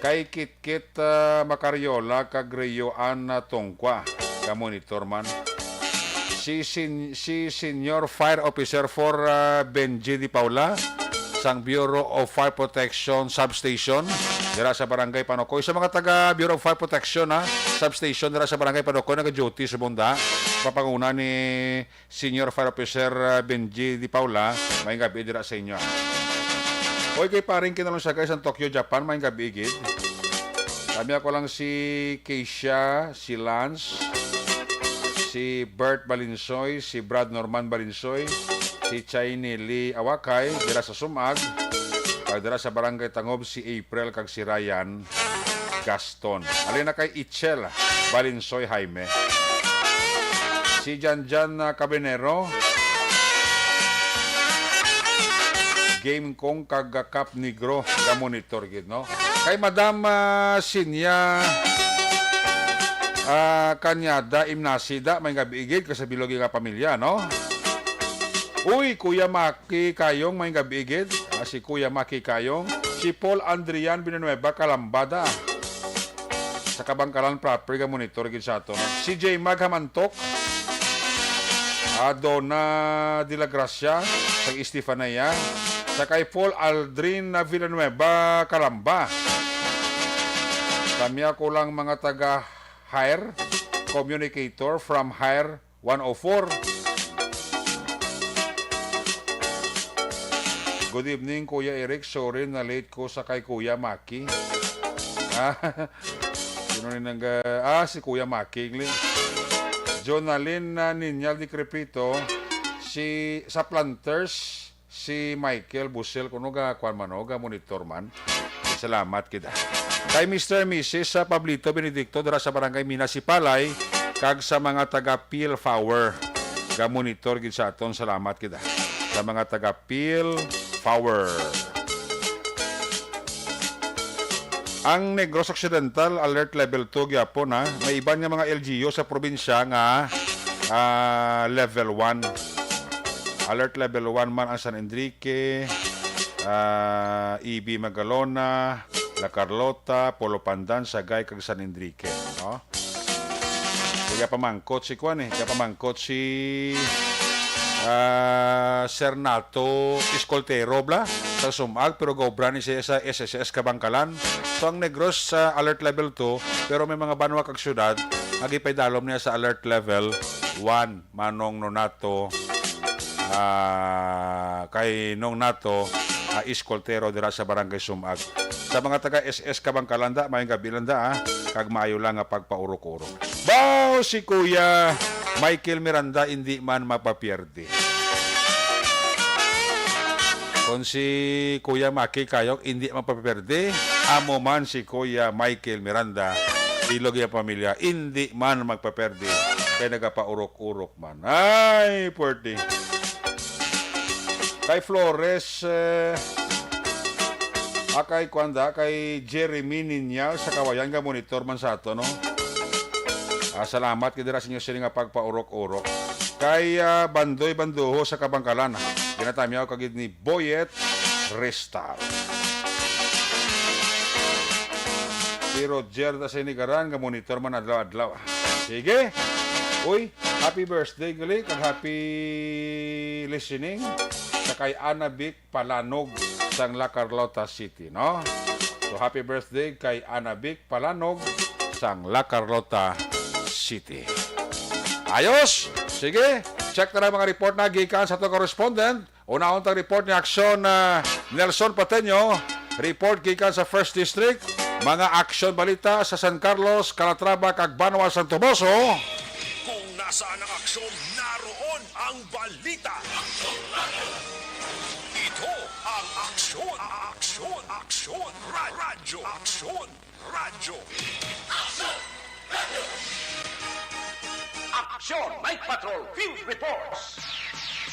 Kay Kitkit, ah, Macariola, kag Rio Ann, ah, Tongkwa. Ka monitor man. Si Sen-, si Senior Fire Officer four, ah, Benji Di Paula, sang Bureau of Fire Protection Substation dira sa Barangay Panocoy. Sa mga taga Bureau of Fire Protection, ha, Substation dira sa Barangay Panocoy, nag-duty sa bunda. Papanguna ni Senior Fire Officer, ah, Benji Di Paula, may gabi dira sa inyo. Oy, kay paring kinalungsagay sa Tokyo, Japan, may gabi gid. Kami ako lang si Keisha, si Lance, si Bert Balinsoy, si Brad Norman Balinsoy, si Chinely Awakay, dira sa Sumag, kag dira sa Barangay Tangob, si April kag si Ryan Gaston. Alin na kay Ichel Balinsoy Jaime. Si Janjan, ah, Cabanero. Game Kong kag, ah, Cap Negro, ga monitor gid, no? Kay Madam, ah, Sinya, ah, Kanyada Imnasida, may gabi gid ka sa bilog nga pamilya, no? Uy, Kuya Maki Kayong, may gabi gid. Ah, si Kuya Maki Kayong, si Paul Andrian Villanueva Kalambada. Sa Kabangkalan proper, ga monitor gid sa ato, no? Si J Mag Hamantok, ah, Donna de la Gracia, kag Estefania, sa kay Paul Aldrin na Villanueva Kalamba. Kami ako lang mga taga Hire, communicator from Hire one oh four. Good evening, Kuya Eric. Sorry na late ko sa kay Kuya Maki. Ah, sino ni nang, ah, si Kuya Maki, gali. Jonalyn, ah, Ninyal Decrepito, si, sa Planters, si Michael Busel, kuno ga, kwan man, oh, ga monitor man. Salamat kita. Kay Mister and Missus sa Pablito Benedicto, dira sa Barangay Mina, Sipalay, kag sa mga taga Peel Power, ga monitor gid sa aton. Salamat kita. Sa mga taga Peel Power. Ang Negros Occidental, alert level two gyapon, ha. May iban nga mga L G U sa probinsya nga, ah, level one. Alert level one man ang San Enrique, ah, E B Magalona, La Carlota, Polo Pandan, Sagay, kag San Enrique, no? Kaya pamangkot si kuan, eh, kaya pamangkot si, ah, Sir Nato Escoltero, bla, sa Sumag, pero gaobra ni siya sa S S S Kabangkalan. So, ang Negros sa alert level two, pero may mga banwa kag syudad nga gipaidalom niya sa alert level one, Manong Nonato, ah, kay Nong Nato, ah, Escoltero dira sa Barangay Sumag. Sa mga taga S S Kabangkalan da, maayong gabi lang da, ah, kag maayo lang nga pagpaurok-urok. Baw si Kuya Michael Miranda indi man mapapierde. Kon si Kuya Maki Kayong indi mapapierde, amo man si Kuya Michael Miranda, bilog iya pamilya, indi man magpapierde, kay nagapaurok-urok man. Ay, puwerte. Kay Flores, eh, ah, kay kuan da, kay Jeremy Ninyal sa Kawayan, ga monitor man sa ato, no? Ah, salamat kay dira sa inyo sini nga pagpaurok-urok. Kay, ah, Bandoy Banduho sa Kabangkalan, ginatamyaw kagid ni Boyet Restal. Si Roger da sa Inigaran, nga monitor man adlaw-adlaw. Sige. Uy, happy birthday gali, kag happy listening sa kay Ana Vic Palanog sang La Carlota City, no? So, happy birthday kay Ana Vic Palanog sang La Carlota City. Ayos! Sige, check na lang mga report na gikan sa ato correspondent. Unahon tang report ni Aksyon, ah, Nelson Pateño. Report gikan sa First District. Mga aksyon balita sa San Carlos, Calatrava, kag Banwa, San Toboso. Kung nasaan ang aksyon, naroon ang balita. Ito ang Aksyon, Aksyon, Aksyon, Ra-, Radyo, Aksyon, Radyo. Aksyon, Night Patrol Field Reports.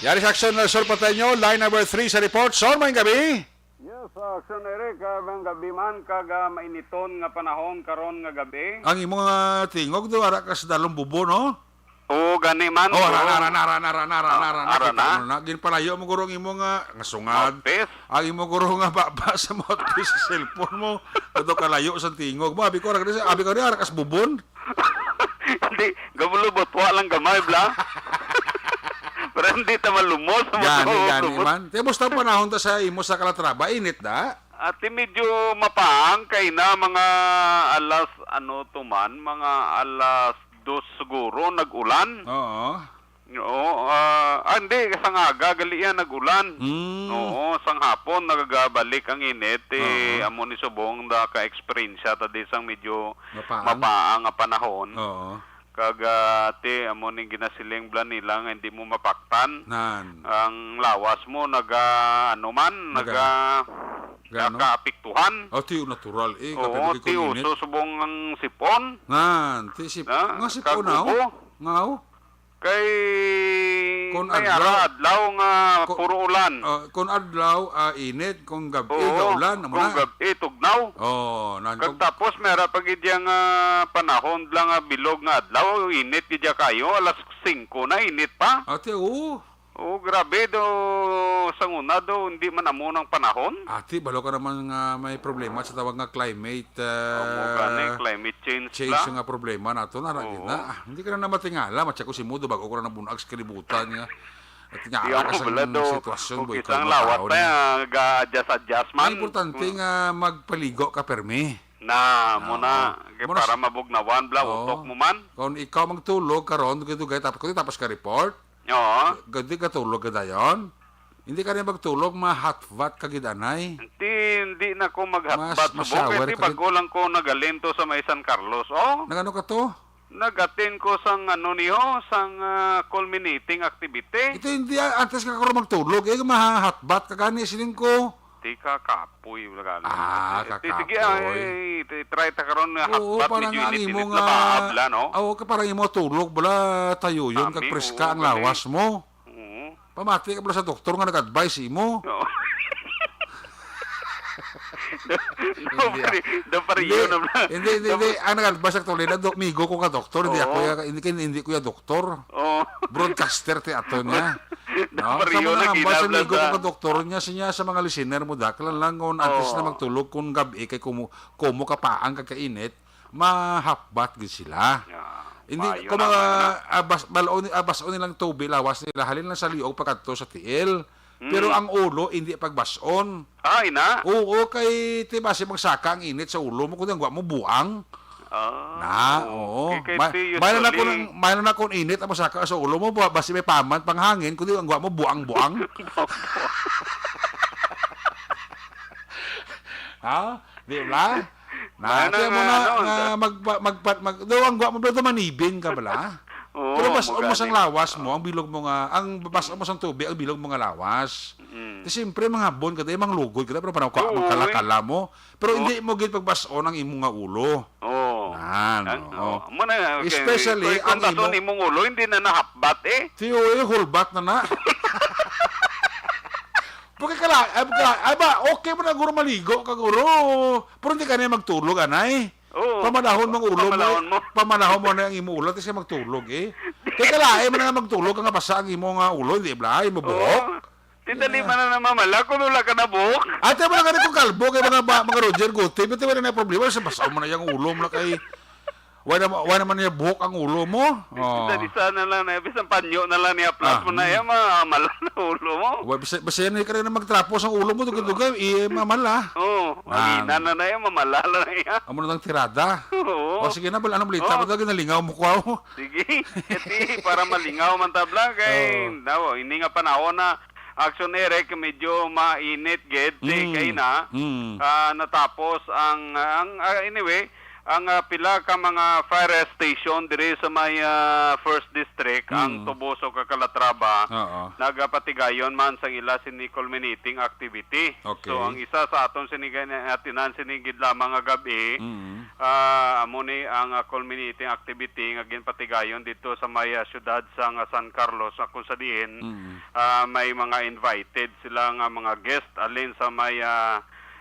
Yari sa Aksyon, Nelson Pateño, line number three sa report. Son, may gabi. Yes, uh, Aksyon Eric, uh, may gabi man kag, uh, mainiton nga panahon karon nga gabi. Ang imo nga tingog do, ara ka sa dalong bubo, no? Oo, gani man. Oh, ara, oo. Ara, ara, ara, ara, ara, ara, ara, ara, nakita na. Mo na. Ginpalayo mo guro ang imo nga, nga sungad. Mouthpiece. Ang imo guro nga baba sa mouthpiece sa cellphone mo. Ato kalayo sa tingog mo. Abi ko, ara ka sa, abi ko, ara ka sa bubon. Hindi, gamulubot, wa lang gamay, bla. Pero hindi ta malumos. Gani, gani man. Te, musta ang panahon ta sa imo sa Calatrava? Init da? Ati, medyo mapaang kay na mga alas, ano to man, mga alas dos siguro, nag-ulan. Oo. Oo, ah, ah, hindi, sang aga, gali yan, nag-ulan. Mm. Oo, sang hapon, nagabalik ang init. Eh, Oo. amo ni subong, da ka-eksperyensya ta di sang medyo Mapaang. mapaang nga panahon. Oo. Kag, ah, ti, amo ning ginasiling bala nila nga hindi mo mapaktan. Nan. Ang lawas mo naga, ano man, Naga-, naga, gaano? nakaapektuhan. Oh, ti natural, eh. Oo, Kapag ikaw ti init. uso subong ang sipon. Nan, ti sip-, Ha? nga sipon, Kag aw? ubo. Ngaw? Kay Kon may adlaw. ara adlaw nga Ko-, puro ulan. ah, kon adlaw, ah, init, kon gab-i, Oo, gaulan, amo kon na. gab-i, tugnaw. Oh, nan-, Kag kon tapos, may ara pa gid yang, ah, panahon lang nga bilog nga adlaw, init gid ya kayo, alas singko na, init pa. Ate, oo. Oh, grabe do, sa una do, hindi man amo nang panahon. Ate, balo ka naman nga may problema sa tawag nga climate, ah, Amo gani, climate change change la. nga problema nato na, na, Oo. na. Ah, hindi ka na namatingala, matsa ko si Mudo, bago ko na nabunag sa kalibutan nga. At nga, Di ara ako ka sa bala do, sitwasyon, kung boy, kisang kalma lawas taon na, nga. ga-adjust-adjust Ang man. importante Mm. nga magpaligo ka permi. Na, mo Oo. na. Kay Mo na para s-, mabugnawan, bla, Oo. utok mo man. Kung ikaw magtulog karon, dugay-dugay, tapos, kung tapos ka report, Oo. Gadi ka tulog ka dayon? Hindi ka rin magtulog, ma-hot bath ka gid, anay. Hindi, hindi na ko mag-hot Mas, bath. Subong ma-shower kay di ka gid. bago lang ko nagalin to sa may San Carlos. Oh, Nagano ka to? nag-attend ko sang ano niyo, sang, ah, culminating activity. Ito hindi, ah, antes ka karon magtulog, eh, ma-hot bath ka gani, siling ko. Di ka kapoy, wala ka. Ah, Di, di, sige, kakapoy. ay, i-try ta karon nga Oo, hot bath, parang medyo ang init-init imo na nga, ba, abla, no? Oo, ka parang imo tulog, bala, tayo yun, Kami, kag preska oo, ang kami. lawas mo. Oo. Pamati ka pala sa doktor nga nag-advise imo. Oo. Daw Hindi, ah. pari-, daw pariyo Hindi, na pala. hindi, hindi, Daw hindi. Ang nag-advise actually na do-, amigo ko nga doktor, hindi Oo. ako ya, hindi, hindi ko ya doktor. Oo. Broadcaster ti ato niya. Daw No? pariyo Sa mga na ambas, kinablan amigo ko sa nga doktor niya, siya sa mga listener mo, daklan lang kung antes Oo. na magtulog, kung gab-i, kay kumu-, kumo kapaang kagkainit, mahapbat gid sila. Yeah. Hindi, Maayo kung na, mga maayo na. abas, bal-on, abas-on nilang tubig, lawas nila, halin lang sa liog pagkadto sa tiil. Mm. Pero ang ulo, hindi pagbas-on. Ah, ina? Oo, kay ti basi magsaka ang init sa ulo mo, kundi ang wa mo buang. Ah, Na, oo. oo. Kay, kay Ma-, ti may na usually kung, may na kung init ang masaka sa ulo mo, ba-, basi may paman pang hangin, kundi ang wa mo buang-buang. Ha? Di ba? Na, Ano kaya mo nga, na, ano, nga ang magpa-, magpa-, mag-, daw ang gwa mo, daw manibin ka bala? Oo, Pero bas-on mo sang lawas mo, ang bilog mo nga, ang bas-on mo sang tubig, ang bilog mo nga lawas. Mm. Di siyempre, mga bon ka, di, mga lugod ka, pero parang ka-, Oo, magkala-kala eh. mo. Pero Oo. hindi mo gid pagbas-on ang imo nga ulo. Oo. Nan, Ang, oo. oo. Amo na, okay. Especially Kung ang bas-on imo imong ulo, hindi na nahapbat eh. Tiyo, eh, hulbat na na. Pagkakala, ay, pagka-, ay ba, okay mo na guro maligo ka, guro. Pero hindi ka na magtulog, anay. Oo. Pamanahon mong ulo mo, Pamanahon mo. pamanahon mo na ang imo ulo, tapos ka magtulog, eh. Kaya kalain mo na nga magtulog, nga basa ang imo nga ulo, hindi ba? Imo buhok. Oo. Tindali Yeah. man na namamala kung wala ka na buhok. Ate mo na gani kung kalbo, kay mga ba-, mga Roger Guti, pero wala na problema, sa basa mo na yung ulo mo na kay, wala, wala naman niya buhok ang ulo mo. Oh. Isa-isa na lang na, bisan panyo na lang niya, plus Ah, mo na, hmm. yan, mamala na ulo mo. Wa, basta, basta yan, ka rin na magtrapo sa ulo mo, dugay-dugay, eh, mamala. Oo, Ah. ang ina na na yan, mamala na yan. Amo na lang tirada. Oo. O, sige na, bal-, anong balita? Oo. Ba't lagi nalingaw mo ko, aw? Sige, kasi para malingaw man tabla, kay, Oo. daw, ini nga panahon na, Action Eric, medyo mainit gid, di Mm. kay na, Mm. ah, natapos ang, ang, ah, anyway, ang, ah, pila ka mga fire station diri sa may, ah, First District, ang Mm. Toboso kag Calatrava, Oo. nagapatigayon man sang ila sini culminating activity. Okay. So, ang isa sa aton sini gani-, atinan sini gid lamang nga gab-i, Mm. ah, amo ni ang, ah, culminating activity nga ginpatigayon didto sa may, ah, siyudad sang, ah, San Carlos, ah, kung sa diin, Mm. ah, may mga invited sila nga mga guest alin sa may, ah,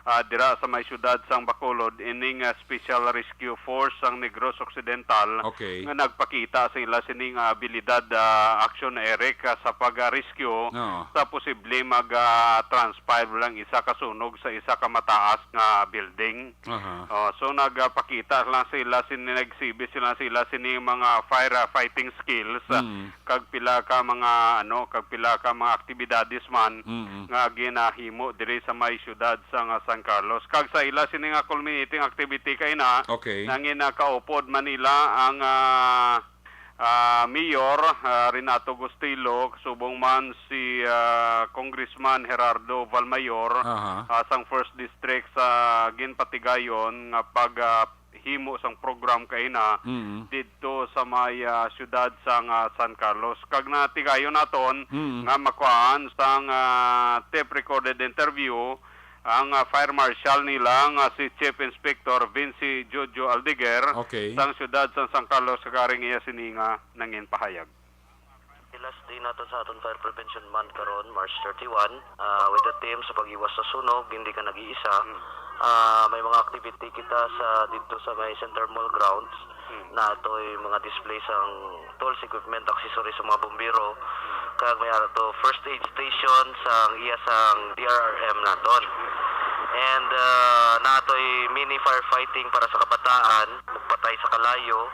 ah, dira sa may siyudad sang Bacolod, ining, ah, Special Rescue Force sang Negros Occidental Okay. nga nagpakita sa ila sining, ah, abilidad, ah, Action Eric, ah, sa pag-rescue Oo. sa posible mag, ah, transpire lang isa ka sunog sa isa ka mataas nga building. Aha. Oh, so nagapakita lang sila, sin-, nag-exhibit sila, sila sini mga fire, ah, fighting skills, ah, Mm. kag pila ka mga, ano, kag pila ka mga aktibidades man Mm. nga ginahimo diri sa may siyudad sa nga San Carlos. Kag sa ila sini nga culminating activity kay na, Okay. nangin nakaupod man nila ang, ah, ah, Mayor, ah, Renato Gustilo, subong man si, ah, Congressman Gerardo Valmayor, Aha. ah, sang First District sa ginpatigayon nga pag, ah, himo sang program kaina Mm. didto sa may, ah, siyudad sang, ah, San Carlos. Kag natigayon naton Mm. nga makuhaan sang, ah, tape recorded interview ang, ah, fire marshal nila nga si Chief Inspector Vinci Jojo Aldeguer Okay. sang siyudad sang San Carlos, kag ari iya sini nga nangin pahayag. Last day naton sa aton Fire Prevention Month karon, March thirty-one, ah, with the theme sa pag-iwas sa sunog, hindi ka nag-iisa. Hmm. Ah, may mga activity kita sa, didto sa may Center Mall grounds. Hmm. Na ato'y mga display sang tools, equipment, accessories sa mga bumbero. Hmm. Kag may ato first aid station sang iya sang D R R M naton. And, ah, na ato'y mini firefighting para sa kabataan, magpatay sa kalayo.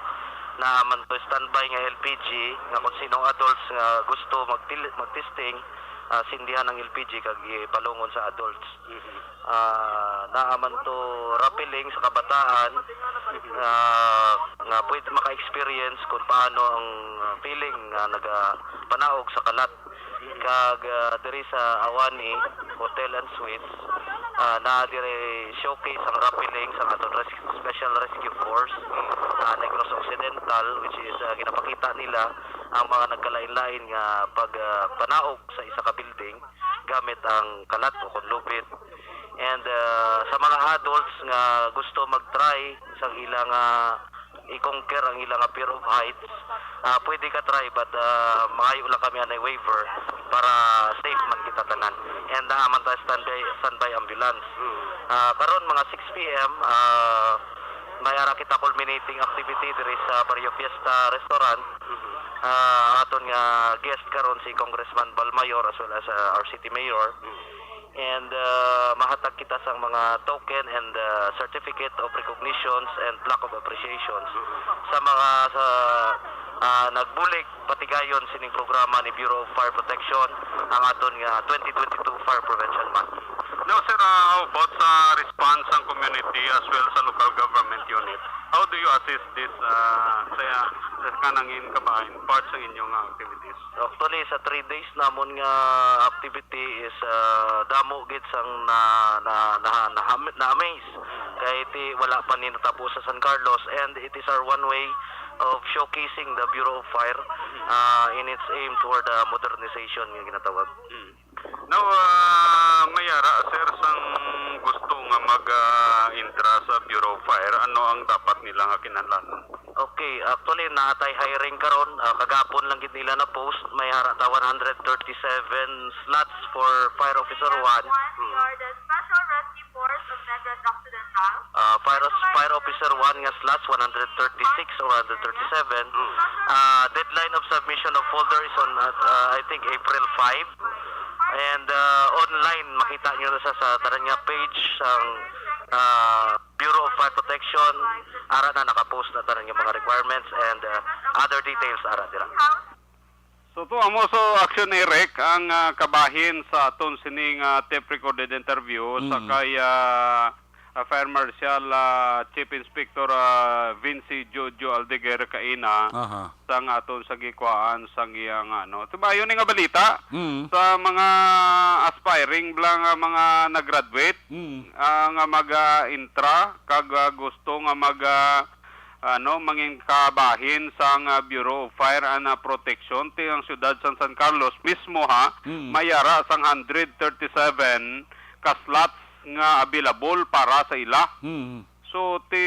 Naa man to standby nga L P G nga kung sinong adults nga gusto magtil-, magtesting, ah, sindihan ang L P G kag ipalungon sa adults. Mhm. Ah, naa man to rappelling sa kabataan, ah, nga pwede maka-experience kung paano ang, ah, feeling nga nagapanaog sa kalat. Kag, ah, diri sa Awani Hotel and Suites, ah, naa diri showcase ang rappelling sa aton res-, Special Rescue Force, ah, Negros Occidental, which is, ah, ginapakita nila ang mga nagkalain-lain nga pag, ah, panaog sa isa ka building gamit ang kalat o kon lupit. And, ah, sa mga adults nga gusto mag-try sa ilang, ah, i-conquer ang ilang fear of heights, ah, pwede ka try, but, ah, mangayo lang kami anay waiver para safe man kita tanan. And naa man ta standby, standby ambulance. Hmm. Ah, karon mga six P M, ah, may ara kita culminating activity diri sa Barrio Fiesta Restaurant. Mhm. Ah, ang aton nga guest karon si Congressman Valmayor as well as, ah, our city mayor. Mhm. And, uh, mahatag kita sang mga token and, uh, certificate of recognitions and plaque of appreciations sa mga, sa, uh, nagbulig patigayon sining programa ni Bureau of Fire Protection, ang aton nga twenty twenty-two Fire Prevention Month. Now, sir, uh, how about sa response sang community as well sa local government unit? How do you assist this, uh, sa, sa kanang in kabahin, part sa inyong, uh, activities? Actually, sa three days namon nga activity is, ah, damo gid sang na, na, na, na, na-amaze. Kay ti, wala pa ni natabo sa San Carlos, and it is our one way of showcasing the Bureau of Fire, ah, in its aim toward, ah, modernization nga ginatawag. Mm. Now, ah, may ara, sir, sang gusto nga mag, ah, intra sa Bureau of Fire, ano ang dapat nila nga kinahanglanon? Okay, actually, naa tay hiring karon. Ah, kagapon lang gid nila na-post. May ara ta one hundred thirty-seven slots for Fire Officer one. One, we are the Special Rescue Force of Negros Occidental. Ah, Fire, Fire Officer one nga slots, one hundred thirty-six or one hundred thirty-seven. Mm. Ah, deadline of submission of folder is on, ah, ah, I think, April five. And, ah, online, makita nyo na sa, sa tanan nga page sang, ah, Bureau of Fire Protection, ara na nakapost na tanan nga mga requirements and, uh, other details ara dira. So to amo, so Action Eric ang, ah, kabahin sa aton sining, ah, tape recorded interview sa Mm. kay, ah, ah, Fire Marshal, ah, Chief Inspector, ah, Vinci Jojo Aldeguer kaina Aha. sang aton sa gikuhaan sang iyang ano. Tubayon ni nga balita Mm. sa mga aspiring bla nga mga nag-graduate Mm. ah, nga mag-intra kag, ah, gusto nga mag, ah, ano, mangin kabahin sang, ah, Bureau of Fire and, ah, Protection ti ang siyudad sang San Carlos mismo, ha, Mm. may ara sang hundred thirty-seven ka slots nga available para sa ila. Mm. So, ti,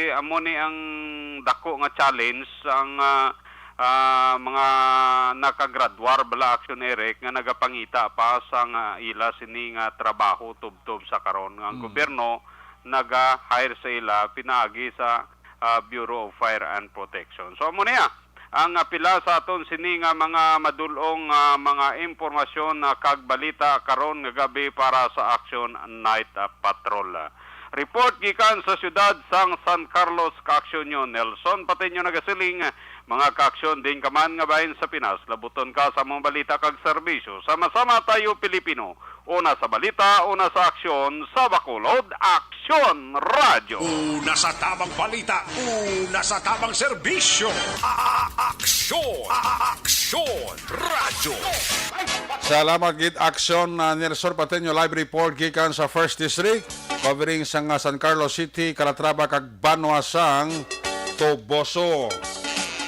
amo ni ang dako nga challenge, ang, ah, ah, mga nakagradwar bala, Action Eric, nga nagapangita pa sang, ah, ila sini nga trabaho tubtob sa karon nga ang Mm. gobyerno naga-hire sa ila pinaagi sa, ah, Bureau of Fire and Protection. So, amo niya ang, ah, pila sa aton sini nga mga madul-ong, ah, mga impormasyon, ah, kag balita karon nga gabi para sa Action Night, ah, Patrol. Report gikan sa siyudad sang San Carlos, Kaaksyon Nelson Patiño nagasiling, mga kaaksyon, din ka man nga bahin sa Pinas, labuton ka sa mga balita kag serbisyo. Sama-sama tayo, Pilipino. Una sa balita, una sa aksyon, sa Bacolod, Aksyon Radyo. Una sa tamang balita, una sa tamang serbisyo. A-, a-, aksyon, a-, a-, aksyon, radyo. Salamat gid, Aksyon, ah, Nelson Patiño, live report gikan sa First District, covering sang, ah, San Carlos City, Calatrava, kag Banwa sang Toboso.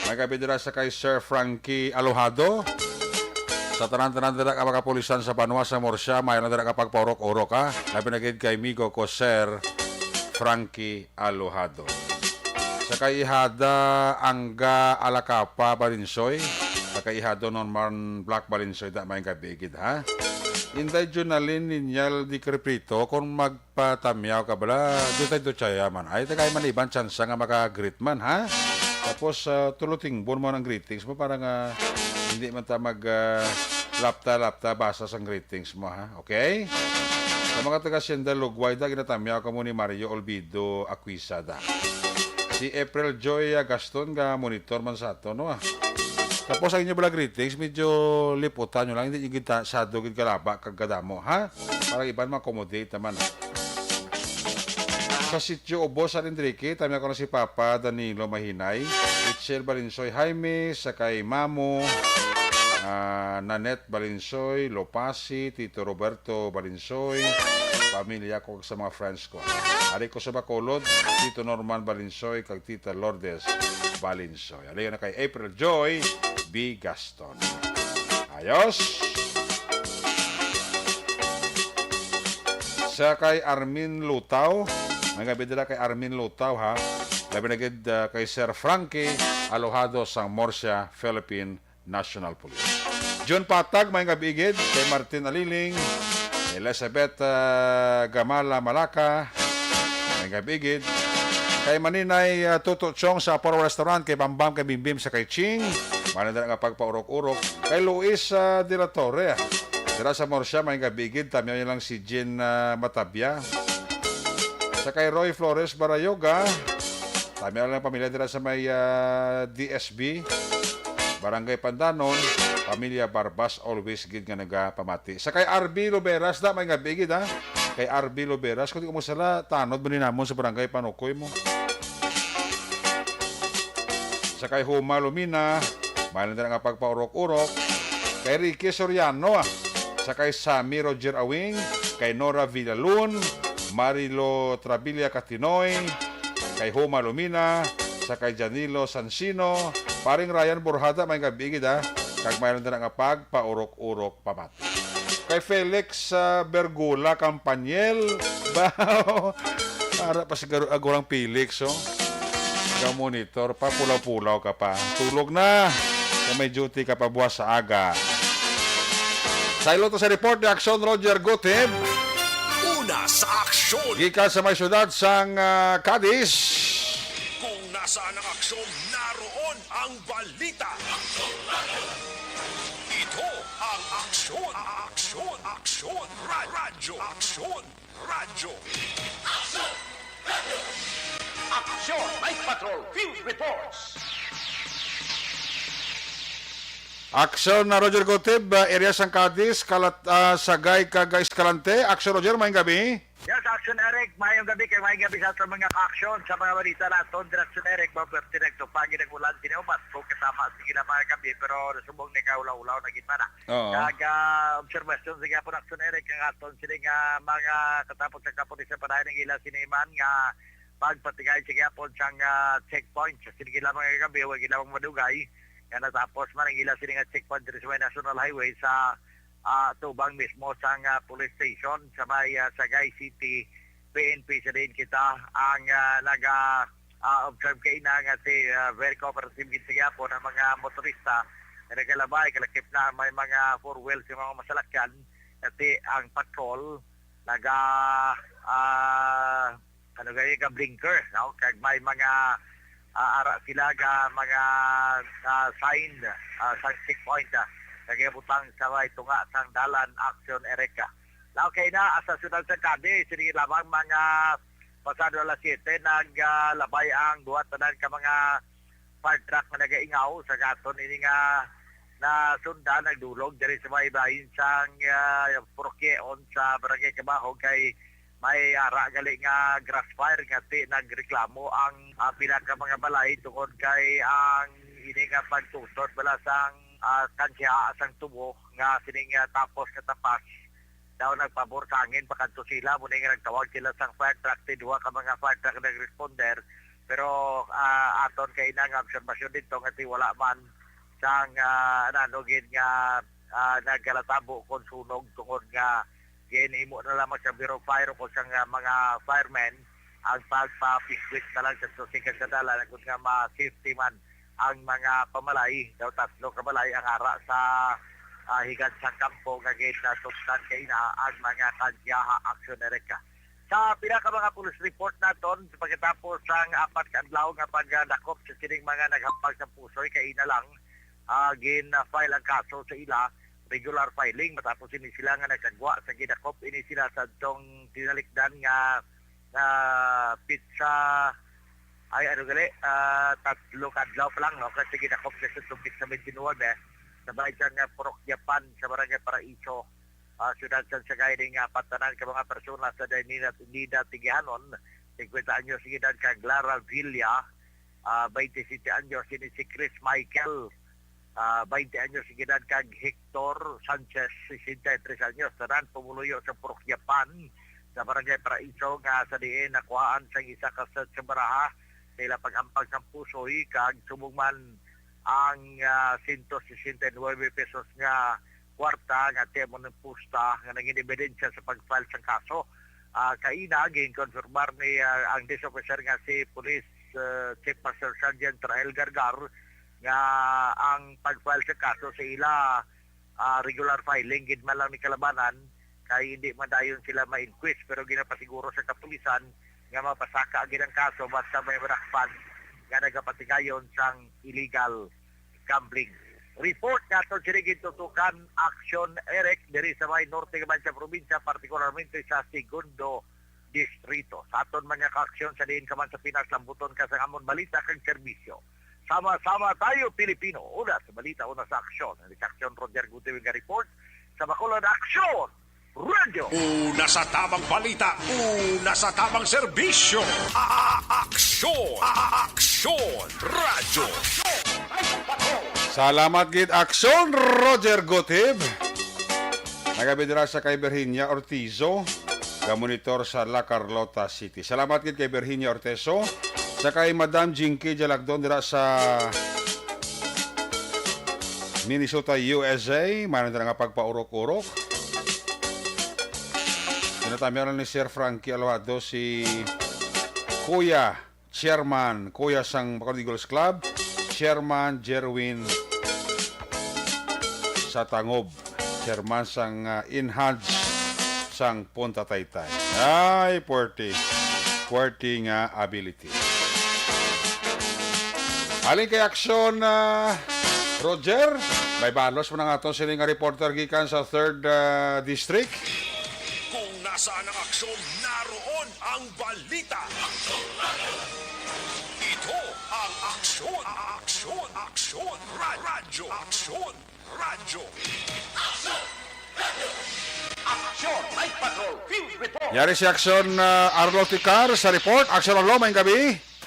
May gabi dira sa kay Sir Frankie Alojado. Sa tanan-tanan dira ka mga kapulisan sa banwa sa Murcia, may lang dira ka pagpaurok-urok, ha. Labi na gid kay migo ko, Sir Frankie Alojado. Sa kay Ihada Angga Alacapa Balinsoy, sa kay Ihado Norman Black Balinsoy, da may gabi gid, ha. Inday Junalyn Ninyal di Creprito, kung magpatamyaw ka bala, dutay-dutaya man. Ay, tagay man iban tsansa nga maka-greet man, ha? Tapos, ah, tulo tingbon mo ng greetings mo para nga hindi man ta mag, ah, lapta-lapta basa sang greetings mo, ha? Okay? Sa mga taga Hacienda Lugway, da, ginatamyaw ka mo ni Mario Olvido Aquisada. Si April Joy, ah, Gaston, ga monitor man sa ato, no, ah. Tapos ang inyo bala greetings, medyo liputan nyo lang, hindi nyo gid ta-, sado gid kalaba kag kadamo, ha? Para iban ma-accommodate naman, ah. Sa Sitio Ubos, San Enrique, tamyaw ko na si Papa Danilo Mahinay, Itzel Balinsoy Jaime, sa kay Mamo, ah, Nanette Balinsoy, Lopasi, Tito Roberto Balinsoy, pamilya ko sa mga friends ko. Ari ko sa Bacolod, Tito Norman Balinsoy, kag Tita Lourdes Balinsoy. Ari na kay April Joy B. Gaston. Ayos. Sa kay Armin Lutaw, may gabi dira kay Armin Lutaw, ha. Labi na gid, ah, kay Sir Frankie Alojado sang Murcia, Philippine National Police. John Patag, may gabi gid kay Martin Aliling, Elizabeth, ah, Gamala Malaka, may gabi gid kay Maninay, ah, Tuto Chong sa Aporo Restaurant, kay Bambam, kay Bimbim, sa kay Ching, may lang dira nga pagpaurok-urok, kay Luis, ah, de la Torre, ah, dira sa Murcia, may gabi gid, tamyaw niya lang si Jean, ah, Matabia. Sa kay Roy Flores Barayoga, tamyaw lang pamilya dira sa may, ah, D S B, Barangay Pandanon, pamilya Barbas, always gid nga nagapamati. Sa kay R B Luberas, da, may gabi gid, ha? Kay R B Luberas, kung di ko masala, tanod man ni namon sa Barangay Panukoy mo. Sa kay Huma Lumina, may lang dira nga pagpaurok-urok. Kay Ricky Soriano, ah. Sa kay Sammy Roger Awing, kay Nora Villalun, Marilo Trabilia Catinoy, kay Huma Lumina, sa kay Janilo Sansino, paring Ryan Borjada, may gabi gid, ah. Kag may lang dira nga pagpaurok-urok pamati. Kay Felix, ah, Bergula Campaniel, ba, ara pa siguro agurang Felix, oh. Ikaw monitor pa, pulaw-pulaw ka pa. Tulog na. Kay may duty ka pa buwas sa aga. Sa iloto sa report ni Aksyon Roger Gutib. Una sa aksyon. Gikan sa may syudad sang, ah, Cadiz. Kung nasaan ang aksyon, naroon ang balita. Ito ang aksyon, aksyon, aksyon, ra-, radyo, aksyon, radyo. Aksyon, Night Patrol Field Reports. Aksyon na Roger Gutib, ah, area sang Cadiz, kalat-, ah, Sagay kag Escalante. Aksyon Roger, maayong gabi. Yes, Aksyon Eric, maayong gabi kay maayong gabi sa aton mga aksyon sa mga balita naton. Aksyon Eric, maperti nagtupagi ng ulan, sini ubat ko kasama sige na mga gabi, pero nasubong ni kaulaw-ulaw na gid man, ah. Oo. Kag, ah, obserbasyon sa gihapon, Aksyon Eric, ang aton sini nga mga katapos sa kapulisan padayon ang ila siniman nga pagpatigay sa gihapon sang, ah, checkpoint. Sa sige lamang nga gabi, wa gid lamang madugay nga natapos man ang ila sini nga checkpoint diri sa may National Highway sa, ah, tubang mismo sang, ah, police station sa may, ah, Sagay City P N P. Sa diin kita ang, ah, naga, ah, observe kaina nga si, ah, very cooperative gid sa gihapon ang mga motorista nga nagalabay, kalakip na may mga four wheels yung mga masalakyan, kasi ang patrol naga, ah, ano gani ka blinker, no? Kag may mga, ah, ara sila nga mga, ah, sign, ah, sang checkpoint, ah, nagabutang sa may tunga sang dalan, Action Eric. Now, kaina sa siyudad sa Cadiz, sini lamang mga pasado alas siyete, naglabay ang duha tanan ka mga fire truck nga nagaingaw sa gaton ini nga nasundan, nagdulog diri sa may bahin sang, ah, Purok Yeon sa Barangay Cabahog, kay may ara gali nga grass fire nga ti nagreklamo ang, ah, pila ka mga balay tungod kay ang ini nga pagtusod bala sang, ah, kansiha sang tubo nga sining, ah, tapos nga tapas daw nagpabor sa hangin pakadto sila, mo nga nagtawag sila sang fire truck, ti duha ka mga fire truck nagresponder. Pero, ah, aton kaina nga obserbasyon dito nga ti wala man sang, ah, ano gid nga, ah, nagkalatabo kon sunog, tungod nga ginhimo na lamang sa Bureau of Fire o sang, ah, mga firemen ang pagpapiswit na lang sa susikan sa dalan, agud nga ma-safety man ang mga pamalay. Daw tatlo ka balay ang ara sa, ah, higad sang kampo nga ginasuktan kaina ang mga kansiha, Action Eric. Sa pila ka mga police report naton, sa pagkatapos sang apat ka adlaw nga pagdakop sa sining mga naghampang sa pusoy, kaina lang, ah, gin-file ang kaso sa ila, regular filing, matapos ini sila nga nagkagwa sa gidakop ini sila sa tong tinalikdan nga, ah, pitsa, ay, ano gali, ah, tatlo ka adlaw pa lang, no? Kasi gidakop sa itong pitsa twenty-nine, eh, sa bayan nga Purok Japan, sa Barangay Paraiso, ah, siyudad sa Sagay, ning, ah, patanan ka mga persona sa Dainina Nida Tigihanon, singkwenta anyos edad, kag Lara Villa, ah, baynte siyete anyos, ini si Chris Michael, ah, baynte anyos edad, kag Hector Sanchez, sesenta y tres anyos, tanan pumuluyo sa Purok Japan, sa Barangay Paraiso, nga sa diin nakuhaan sang isa ka set sa baraha sa ila paghampang sang pusoy, kag subong man ang, ah, sento sesenta y nuebe pesos nga kwarta nga ti amo ning pusta nga naging ebidensya sa pag-file sang kaso. Ah, kaina, ginkonfirmar ni, ah, ang district officer nga si Police, ah, Chief Master Sergeant Rael Gargar nga ang pag-file sa kaso sa ila, ah, regular filing gid man lang ni kalabanan, kay hindi man dayon sila ma-inquest, pero ginapasiguro sa kapulisan nga mapasaka gid ang kaso basta may madakpan nga nagapatigayon sang illegal gambling. Report naton sini gintutukan, Action Eric, diri sa may norte ka man sa probinsya, partikularmente sa Segundo Distrito. Sa aton mga kaaksyon sa diin ka man sa Pinas, lambuton ka sa amon balita kag serbisyo. Sama-sama tayo, Pilipino. Una sa balita, una sa aksyon. Ini sa aksyon, Roger Gutierrez nga report. Sa Bacolod, Aksyon! Radyo. Una sa tamang balita, una sa tamang serbisyo. A-, a-, aksyon. A-, a-, aksyon. Radyo. Salamat gid, Aksyon Roger Gutib. Nagabidra sa kay Virginia Ortizo, ga-monitor sa La Carlota City. Salamat gid kay Virginia Ortizo, sa kay Madam Jinky Jalagdon dira sa Minnesota, U S A. Mayroon dira nga pagpaurok-urok. Tinatamihan ni Sir Frankie Alvado si Kuya Chairman, Kuya sang Bacolod Eagles Club, Chairman Jerwin Satangob, Chairman sang, ah, Enhance sang Punta Taytay. Ay, puwerte. Puwerte nga ability. Halin kay Aksyon, ah, Roger, may balos man ang aton sini nga reporter gikan sa third, ah, District. Kung nasaan ang aksyon, naroon ang balita. Ito ang Aksyon, Aksyon, Aksyon, Ra-, Radyo Aksyon, Radyo. Aksyon Night Patrol Field Report. Yari si Aksyon, ah, Arlo Ticar sa report. Aksyon Arlo, mayong gabi.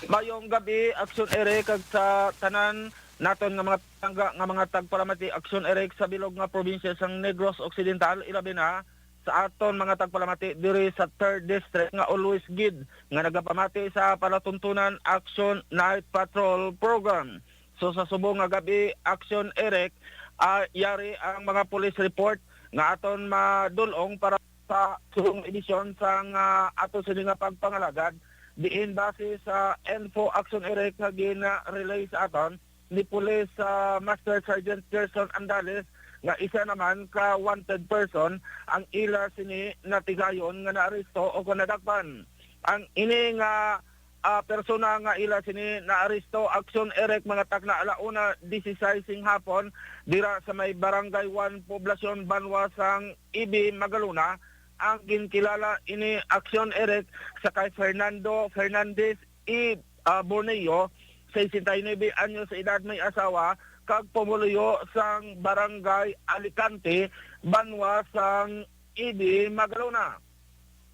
Mayong gabi, Aksyon Eric, kag sa tanan naton nga mga tangga nga mga tagpalamati, Aksyon Eric, sa bilog nga probinsya sang Negros Occidental, ilabi na sa aton mga tagpalamati diri sa Third District nga always gid nga nagapamati sa palatuntunan Aksyon Night Patrol Program. So, sa subong nga gabi, Aksyon Eric, ah, yari ang mga police report nga aton madul-ong para sa subong edisyon sang, ah, ato sini nga pagpangalagad diin base sa info Action Erect nga gina-relay sa aton ni Police, ah, Master Sergeant Gerson Andales, nga isa naman ka wanted person ang ila sini natigayon nga naaresto o kon nadakpan. Ang ini nga, ah, persona nga ila sini naaresto, Action Erect, mga takna ala una dieciséis sing hapon, dira sa may Barangay one Poblacion, banwa sang Ibi, Magalona. Ang ginkilala ini, Action Erect, sa kay Fernando Fernandez E, ah, Borneo, sesenta y nuebe anyos sa edad, may asawa, kag pumuluyo sang Barangay Alicante, banwa sang Ibi, Magalona.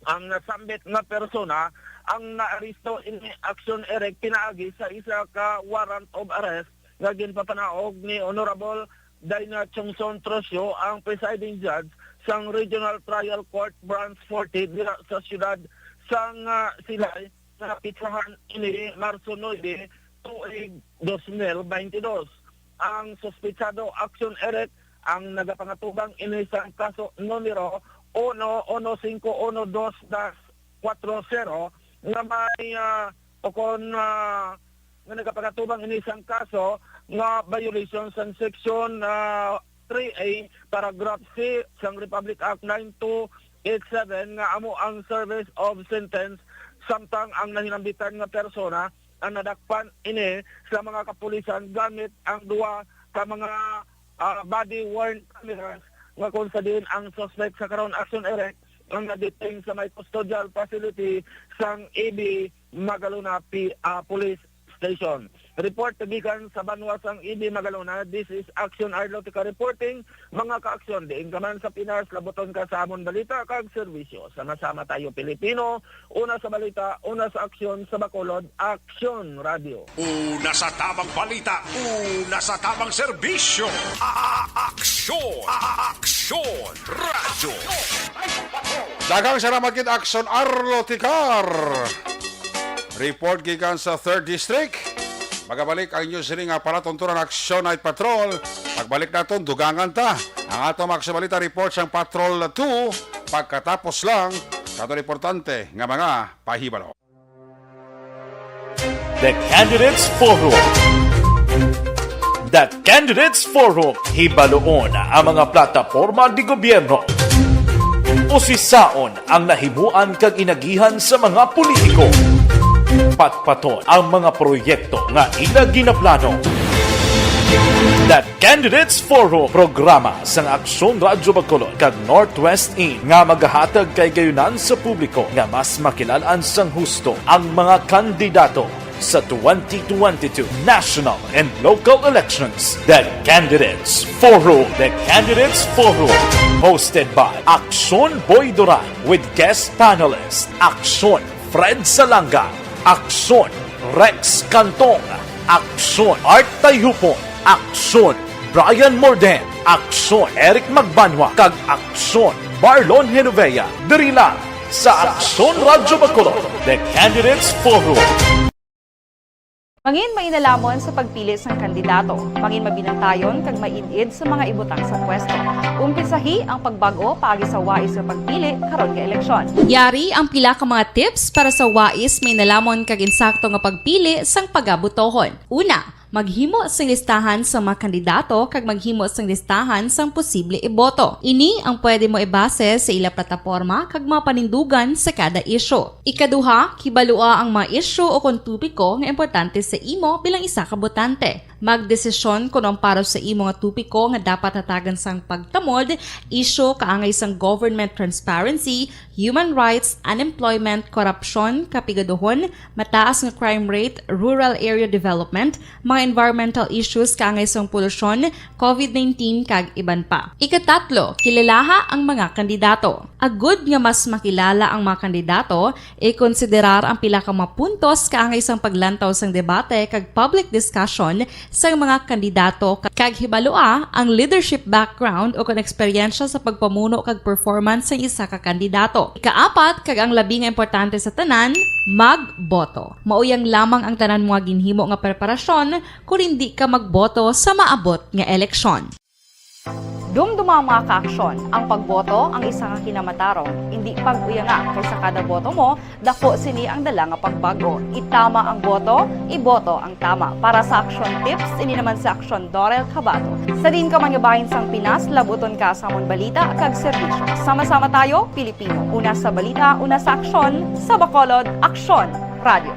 Ang nasambit nga persona ang naaresto ini, Action Erect, pinaagi sa isa ka warrant of arrest nga ginpapanaog ni Honorable Dina Chongson Trocio, ang presiding judge sang Regional Trial Court Branch forty dira sa siyudad sang, ah, Silay, nga napitsahan ini Marso nuebe, tuig dos mil baynte dos. Ang suspetsado, Action Erect, ang nagapangatubang ini sang kaso numero uno uno cinco uno dos dash cuatro cero nga may, ah, o kon, ah, nga nagapangatubang ini sang kaso nga violation sang Section, ah, three A, Paragraph C sang Republic Act nine two eight seven, nga amo ang service of sentence, samtang ang nahinambitan nga persona ang nadakpan ini sa mga kapulisan gamit ang duha ka mga, ah, body worn cameras, nga kung sa diin ang suspect sa karon, Action Erect, ang na-detain sa may custodial facility sang Ibi, Magalona P-, ah, Police Station. Report gikan sa banwa sang Ibi, Magalona. This is Action Arlotica reporting. Mga ka-aksyon, diin ka man sa Pinas, labuton ka sa amon balita kag serbisyo. Sama-sama tayo, Pilipino. Una sa balita, una sa aksyon, sa Bacolod, Aksyon Radio. Una sa tamang balita, una sa tamang serbisyo. A-, a-, aksyon, a-, a-, aksyon radio. Daghang salamat gid, Aksyon Arlo Ticar. Report gikan sa Third District. Magabalik ang inyo sini nga palatuntunan, Aksyon Night Patrol. Pagbalik naton, dugangan ta ang atong mga kabalita report sang Patrol two. Pagkatapos lang sa aton importante nga mga pahibalo. The Candidates Forum. The Candidates Forum, hibaluon ang mga plataporma di gobyerno. Usisaon ang nahimuan kag inagihan sa mga politiko. Patpaton ang mga proyekto nga ila ginaplano. The Candidates Forum, programa sang Aksyon Radyo Bacolod kag Northwest In nga magahatag kay gayunan sa publiko nga mas makilal-an sang husto ang mga kandidato sa twenty twenty-two national and local elections. The Candidates Forum. The Candidates Forum, hosted by Aksyon Boy Duran with guest panelist Aksyon Fred Salanga, Aksyon Rex Cantong, Aksyon Art Tayhupon, Aksyon Brian Morden, Aksyon Eric Magbanwa, kag Aksyon Marlon Genovea. Diri lang sa Aksyon Radyo Bacolod, The Candidates Forum. Mangin mainalomon sa pagpili sang kandidato. Mangin mabinantayon kag maid-id sa mga ibutang sa pwesto. Umpisahi ang pagbago paagi sa wais nga pagpili karon nga eleksyon. Yari ang pila ka mga tips para sa wais, mainalomon kag insakto nga pagpili sang pagabotohon. Una, maghimo sing listahan sa mga kandidato kag maghimo sing listahan sang posible iboto. Ini ang pwede mo ibase sa ila plataporma kag mga panindugan sa kada isyu. Ikaduha, kibalua ang mga isyu o kon topiko nga importante sa imo bilang isa ka botante. Magdesisyon kon ang para sa imo nga topiko nga dapat hatagan sang pagtamod, isyu kaangay sang government transparency, human rights, unemployment, korupsyon, kapigaduhon, mataas nga crime rate, rural area development, mga environmental issues kaangay sang polusyon, covid nineteen, kag iban pa. Ikatatlo, kilalaha ang mga kandidato. Agud nga mas makilala ang mga kandidato, ikonsiderar ang pila ka mga puntos kaangay sang paglantaw sang debate kag public discussion sang mga kandidato, kag hibalua ang leadership background o kon eksperyensya sa pagpamuno kag performance sang isa ka kandidato. Ikaapat, kag ang labi nga importante sa tanan, magboto. Mauyang lamang ang tanan mga ginhimo nga preparasyon kon indi ka magboto sa maabot nga eleksyon. Dumduma, mga kaaksyon, ang pagboto ang isa ka kinamatarong. Indi pag-uyanga, kay sa kada boto mo, dako sini ang dala nga pagbago. Itama ang boto, iboto ang tama. Para sa Aksyon Tips, ini naman si Aksyon Dorel Cabato. Sa diin ka man nga bahin sang Pinas, labuton ka sa amon balita kag serbisyo. Sama-sama tayo, Pilipino. Una sa balita, una sa aksyon, sa Bacolod, Aksyon Radio.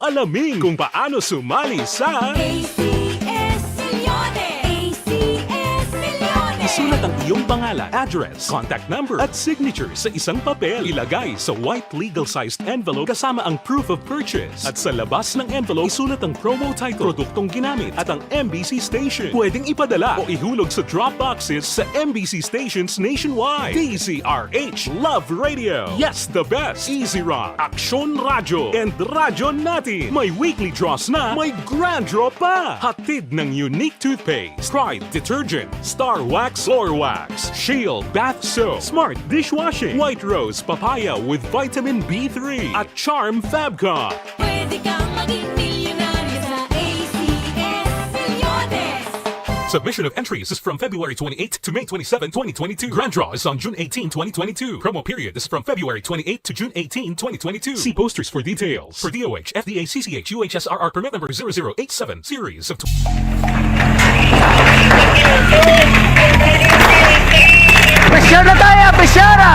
Alamin kung paano sumali sa A C S Milyones. A C S Milyones. Isulat ang iyong pangalan, address, contact number, at signature sa isang papel. Ilagay sa white legal-sized envelope kasama ang proof of purchase. At sa labas ng envelope, isulat ang promo title, produktong ginamit, at ang M B C station. Pwedeng ipadala o ihulog sa drop boxes sa M B C stations nationwide. D Z R H Love Radio. Yes, the best. Easy Rock, Aksyon Radyo, and Radyo Natin. May weekly draws na, may grand draw pa. Hatid ng Unique Toothpaste, Pride Detergent, Star Wax Floor Wax, Shield Bath Soap, Smart Dishwashing, White Rose Papaya with Vitamin B three, at Charm Fabcon. Pwede kang maging milyonaryo sa A C S Milyones. Submission of entries is from February twenty-eighth to May twenty-seven, twenty twenty-two. Grand draw is on June eighteen, twenty twenty-two. Promo period is from February twenty-eighth to June eighteen, twenty twenty-two. See posters for details. For D O H, F D A, C C H, U H S R R permit number zero zero eight seven, series of tw- Pressure na tayo! Pressure na!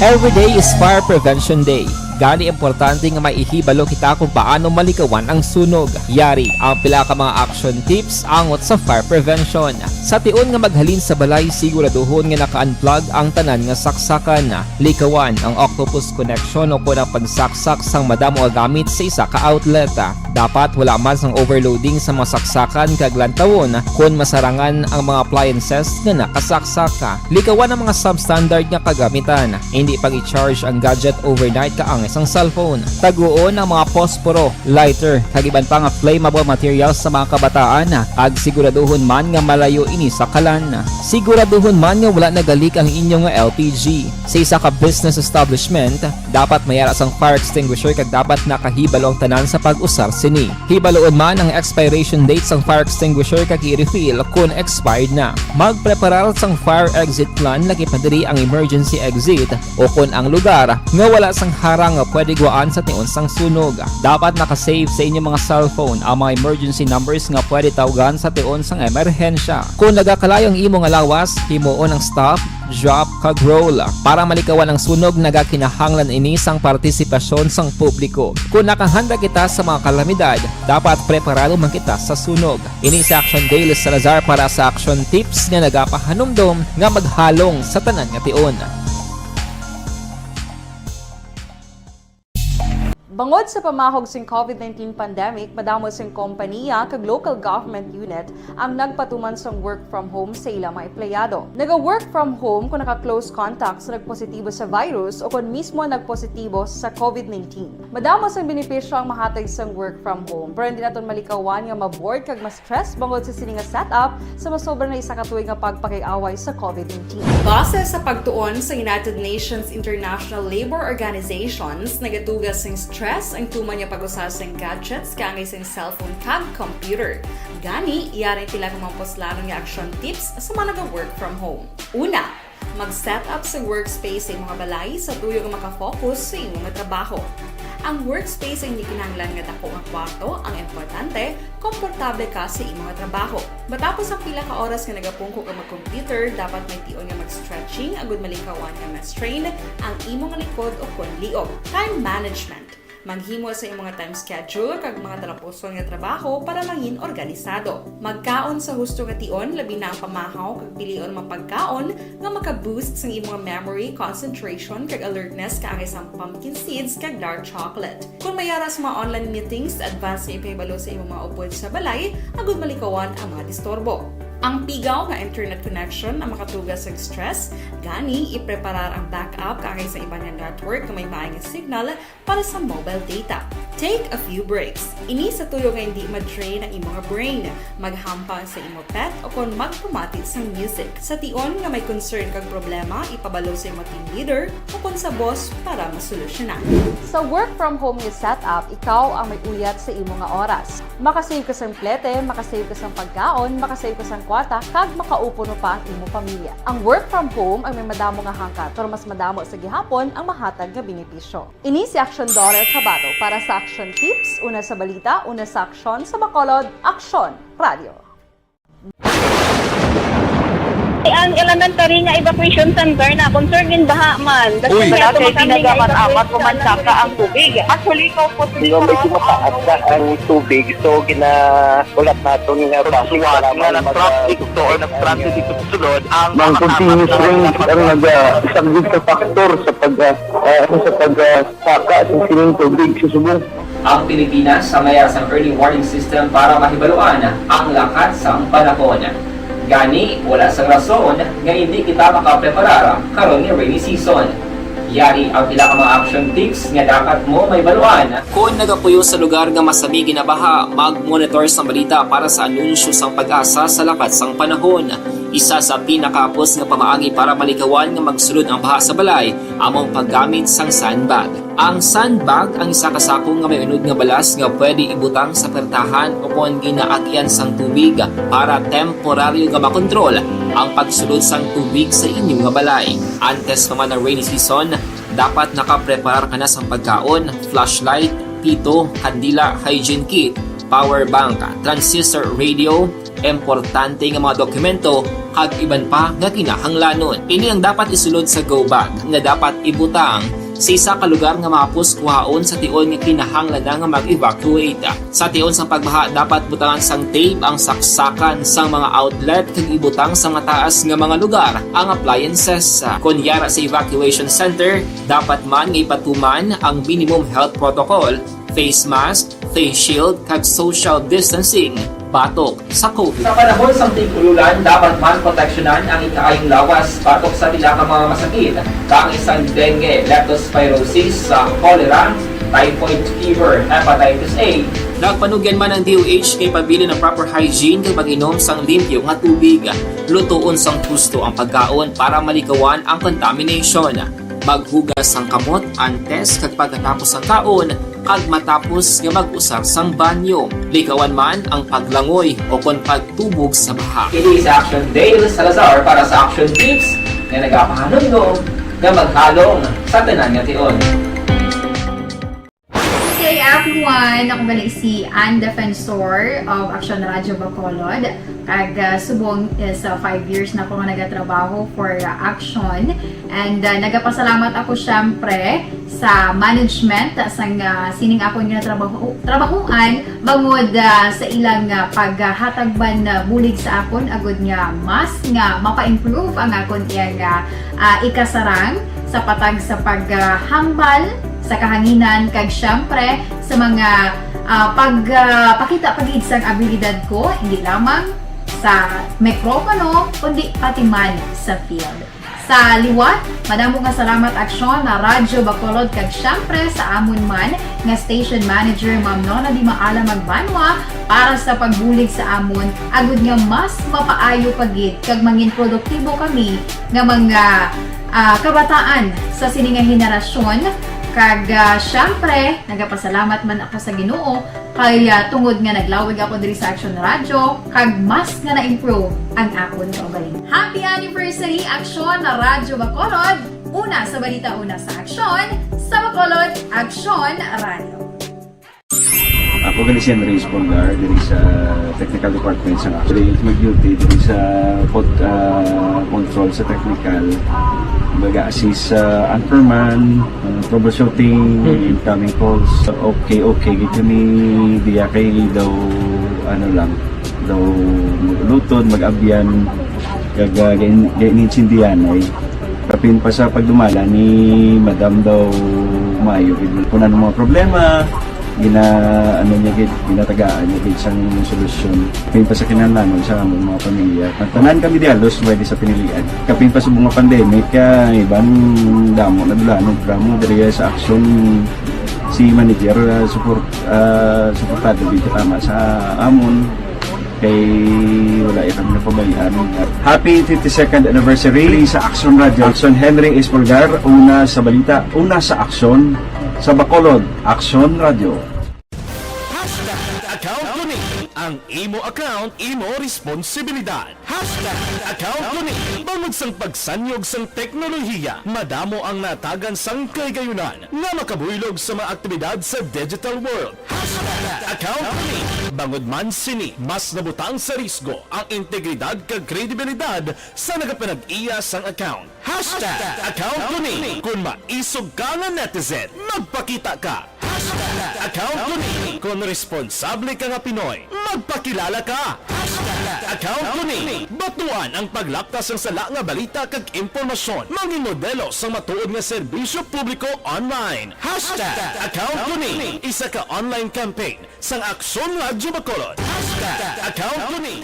Every day is Fire Prevention Day. Gani, importante nga may ihibalo kita kung paano malikawan ang sunog. Yari ang pila ka mga action tips angot sa fire prevention. Sa tion nga maghalin sa balay, siguraduhon nga naka-unplug ang tanan nga saksakan. Likawan ang octopus connection o kon ang pagsaksak sang madamo nga gamit sa isa ka outlet. Dapat wala man sang overloading sa mga saksakan kag lantawon kon masarangan ang mga appliances nga nakasaksak. Likawan ang mga substandard nga kagamitan. Indi pag-i-charge ang gadget overnight kaangay sang cellphone. Taguon ang mga posporo, lighter, kag iban pa nga flammable materials sa mga kabataan, kag siguraduhon man nga malayo ini sa kalan. Siguraduhon man nga wala nagalik ang inyo nga L P G. Sa isa ka business establishment, dapat may ara sang fire extinguisher kag dapat nakahibalo ang tanan sa pag-usar sini. Hibaloon man ang expiration date sang fire extinguisher kag i-refill kon expired na. Magpreparar sang fire exit plan, lakip na diri ang emergency exit o kon ang lugar nga wala sang harang nga pwede guwaan sa tion sang sunog. Dapat naka-save sa inyong mga cellphone ang mga emergency numbers nga pwede tawgan sa tion sang emerhensya. Kon nagakalayo ang imo nga lawas, himuon ang stop, drop, kag roll. Para malikawan ang sunog, nagakinahanglan ini sang partisipasyon sang publiko. Kon nakahanda kita sa mga kalamidad, dapat preparado man kita sa sunog. Ini si Action Dale Salazar para sa Action Tips nga nagapahanumdom nga maghalong sa tanan nga tion. Bangod sa pamahog sing COVID nineteen pandemic, madamo sing kompaniya kag local government unit ang nagpatuman sang work from home sa ila mga empleyado. Naga-work from home kon naka-close contact sa nagpositibo sa virus o kon mismo nagpositibo sa COVID nineteen. Madamo sang benepisyo ang mahatag sang work from home, pero hindi naton malikawan nga ma-bored kag ma-stress bangod sa sini nga setup sa masobra na isa ka tuig nga pagpakig-away sa COVID nineteen. Base sa pagtuon sa United Nations International Labour Organizations, nagatuga sing stress ang tuman nga pag-usa sing gadgets kaangay sing cellphone kag computer. Gani, yari ang pila ka mga puslanon nga action tips sa mga naga-work from home. Una, mag-set up sa workspace sa imong balay sa tuyo nga makafocus sa imong trabaho. Ang workspace ang hindi kinahanglan nga dako nga kwarto, ang importante, komportable ka sa imong trabaho. Matapos ang pila ka oras nga nagapungko ka mag-computer, dapat may tion nga mag-stretching agud malikawan nga ma-strain ang imong likod o kon liog. Time management. Maghimo sa imong time schedule kag mga talapuson nga trabaho para mangin organisado. Magkaon sa husto nga tion, labi na ang pamahaw, kag pilion mga pagkaon nga maka-boost sang imong memory, concentration, kag alertness, kaangay sang pumpkin seeds kag dark chocolate. Kon may ara sa mga online meetings, advance nga ipahibalo sa imong mga upod sa balay agud malikawan ang mga disturbo. Ang pigaw nga internet connection ang makatuga sa stress, gani ipreparar ang backup kaangay sa iban nga network nga may maay nga signal para sa mobile data. Take a few breaks. Ini sa tuyo nga hindi ma-drain ang imo nga brain, maghampang sa imo pet, o kon magpamati sang music. Sa tion nga may concern kag problema, ipabalo sa imo team leader o kon sa boss para masolusyonan. Sa work from home nga setup, ikaw ang may uyat sa imo nga oras. Makasave ka sang plete, makasave ka sang pagkaon, makasave ka sang kwarta, kag makaupo no pa ang imo pamilya. Ang work from home ang may madamo nga hangkat, pero mas madamo sa gihapon ang mahatag nga benepisyo. Ini si Action Dollar Kabato para sa Action Tips, una sa balita, una sa aksyon, sa Bacolod, Aksyon Radio. Ang elementary nga evacuation center na concern in baha man. Uy! Kaya wala kay tumakang nga ginamat-amat evacuation kumansaka ang tubig. Actually, ikaw po, Hindi, medyo mataas na ang tubig. So, gina-, ulat naton nga base nga para lang mag-, nag-traffic to or nag-transit dito sa sulod ang Ang mga continuous kasama rain ang naga-, isang big factor sa pag-, ah, ah, sa pag-, ah, saka sa sining tubig sa subong. Ang Pilipinas ang mayara sang early warning system para mahibaluan ang lakat sang panahon. Gani, wala sang rason nga indi kita makapreparar karon nga rainy season. Yari ang pila ka mga action tips nga dapat mo mahibaluan. Kon nagapuyo sa lugar nga masami ginabaha, mag-monitor sang balita para sa anunsyo sang PAGASA sa lakat sang panahon. Isa sa pinakahapos nga pamaagi para malikawan nga magsulod ang baha sa balay amo ang paggamit sang sandbag. Ang sandbag ang isa ka sako nga may unod nga balas nga pwede ibutang sa pertahan o kon ginaagyan sang tubig para temporaryo nga makontrol ang pagsulod sang tubig sa inyo nga balay. Antes pa man ang rainy season, dapat nakapreparar ka na sang pagkaon, flashlight, pito, kandila, hygiene kit, power bank, transistor radio, importante nga mga dokumento, kag iban pa nga kinahanglanon. Ini ang dapat isulod sa go bag nga dapat ibutang sa isa ka lugar nga mahapos kuhaon sa tion nga kinahanglan na nga mag-evacuate. Sa tion sang pagbaha, dapat butangan sang tape ang saksakan sang mga outlet kag ibutang sa mataas nga mga lugar ang appliances. Kon yara sa evacuation center, dapat man nga ipatuman ang minimum health protocol, face mask, face shield, kag social distancing batok sa COVID. Sa panahon sang tig-ululan, dapat man proteksyonan ang ikaayong lawas batok sa pila ka mga masakit, kaangay sang dengue, leptospirosis, sa cholera, typhoid fever, hepatitis A. Nagpanugyan man ang D O H nga ipabilin ang proper hygiene kag mag-inom sang limpyo nga tubig. Lutoon sang husto ang pagkaon para malikawan ang contamination. Maghugas sang kamot antes kag pagkatapos sang kaon kag matapos nga mag-usar sang banyo. Likawan man ang paglangoy o kon pagtubog sa baha. Kini si Action Dale Salazar para sa Action Tips nga nagapahanumdom nga maghalong sa tanan nga tion. Good day, everyone. Ako gali si Ann Defensor of Action Radio Bacolod. Kag, ah, subong is, ah, five years na ako nga nagatrabaho for, ah, Action. And, ah, nagapasalamat ako, syempre, sa management sang, ah, sining akon nga trabaho, trabahuan bangod, ah, sa ilang, ah, paghatag man, ah, bulig sa akon agud nga mas nga mapa-improve ang akon iyang, ah, ah, ikasarang sa patag sa paghambal sa kahanginan kag, syempre, sa mga, ah, pag, ah, pakita pa gid sang abilidad ko, hindi lamang sa mikropono, kundi pati man sa field. Sa liwat, madamo nga salamat, Aksyon na Radyo Bacolod, kag syempre sa amon man nga station manager, Ma'am Nona Di Maala Magbanwa, para sa pagbulig sa amon, agud nga mas mapaayo pa gid kag mangin produktibo kami nga mga, ah, kabataan sa sini nga henerasyon. Kag, ah, syempre, nagapasalamat man ako sa Ginoo kay, ah, tungod nga naglawig ako diri sa Action Radio, kag mas nga na-improve ang akon kaugalingon. Happy anniversary, Action na Radyo Bacolod! Una sa balita, una sa aksyon, sa Bacolod, Action Radio. Ako gali si Andres Polgar, diri sa technical department sa Action. Mag-duty diri sa pot-, ah, control sa technical. Baga assist sa anchorman, ah, troubleshooting, incoming calls. Okay, okay, gid kami diya kay daw, ano lang, daw maglutod, mag-abyan, kag, ah, gain-, gainintindihan ay. Kapin pa sa pagdumala ni Madam daw maayo gid. Kung ano mga problema, Gina-, ano niya gid, ginatagaan niya gid sang solusyon. Kapin pa sa kinahanglanon sa among mga pamilya. Tanan kami dihalos pwede sa pinilian. Kapin pa sa mga pandemic, kay iban damo na dulanon, programa diri sa Aksyon, si manager, ah, support, ah, suportado gid katama sa amon. Kay wala iya kami napabayaan. Happy fifty-second anniversary sa Aksyon Radio. Aksyon, Henry Espolgar, una sa balita, una sa aksyon, sa Bacolod, Aksyon Radio. Hashtag account ko ni. Ang imo account, imo responsibilidad. Hashtag account ko ni. Bangod sang pagsanyog sang teknolohiya, madamo ang natagan sang kahigayunan nga makabuylog sa mga aktibidad sa digital world. Hashtag account ko ni. Bangod man sini, mas nabutang sa risgo ang integridad kag kredibilidad sa nagapanag-iya sang account. Hashtag account ko ni. Kon maisog ka nga netizen, magpakita ka. Hashtag account ko ni. Kon responsable ka nga Pinoy, magpakilala ka. Hashtag account ko ni. Batuan ang paglapta sang sala nga balita kag impormasyon. Mangin modelo sang matuod nga serbisyo publiko online. Hashtag account ko ni. Isa ka online campaign sang Aksyon Radyo Bacolod. Hashtag account ko ni.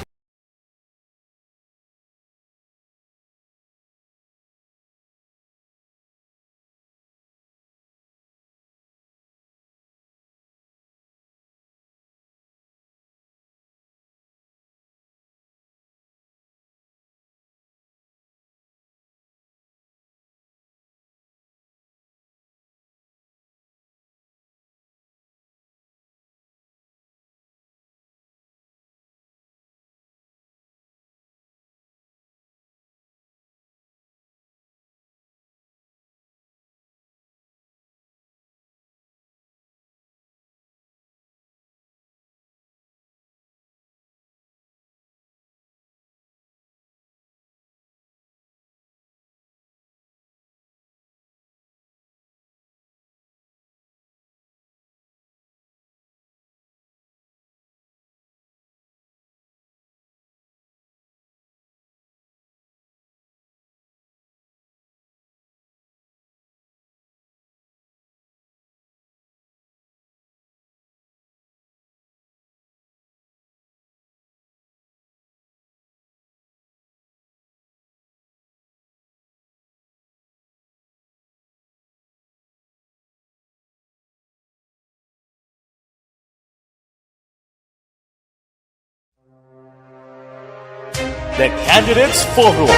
The Candidates Forum.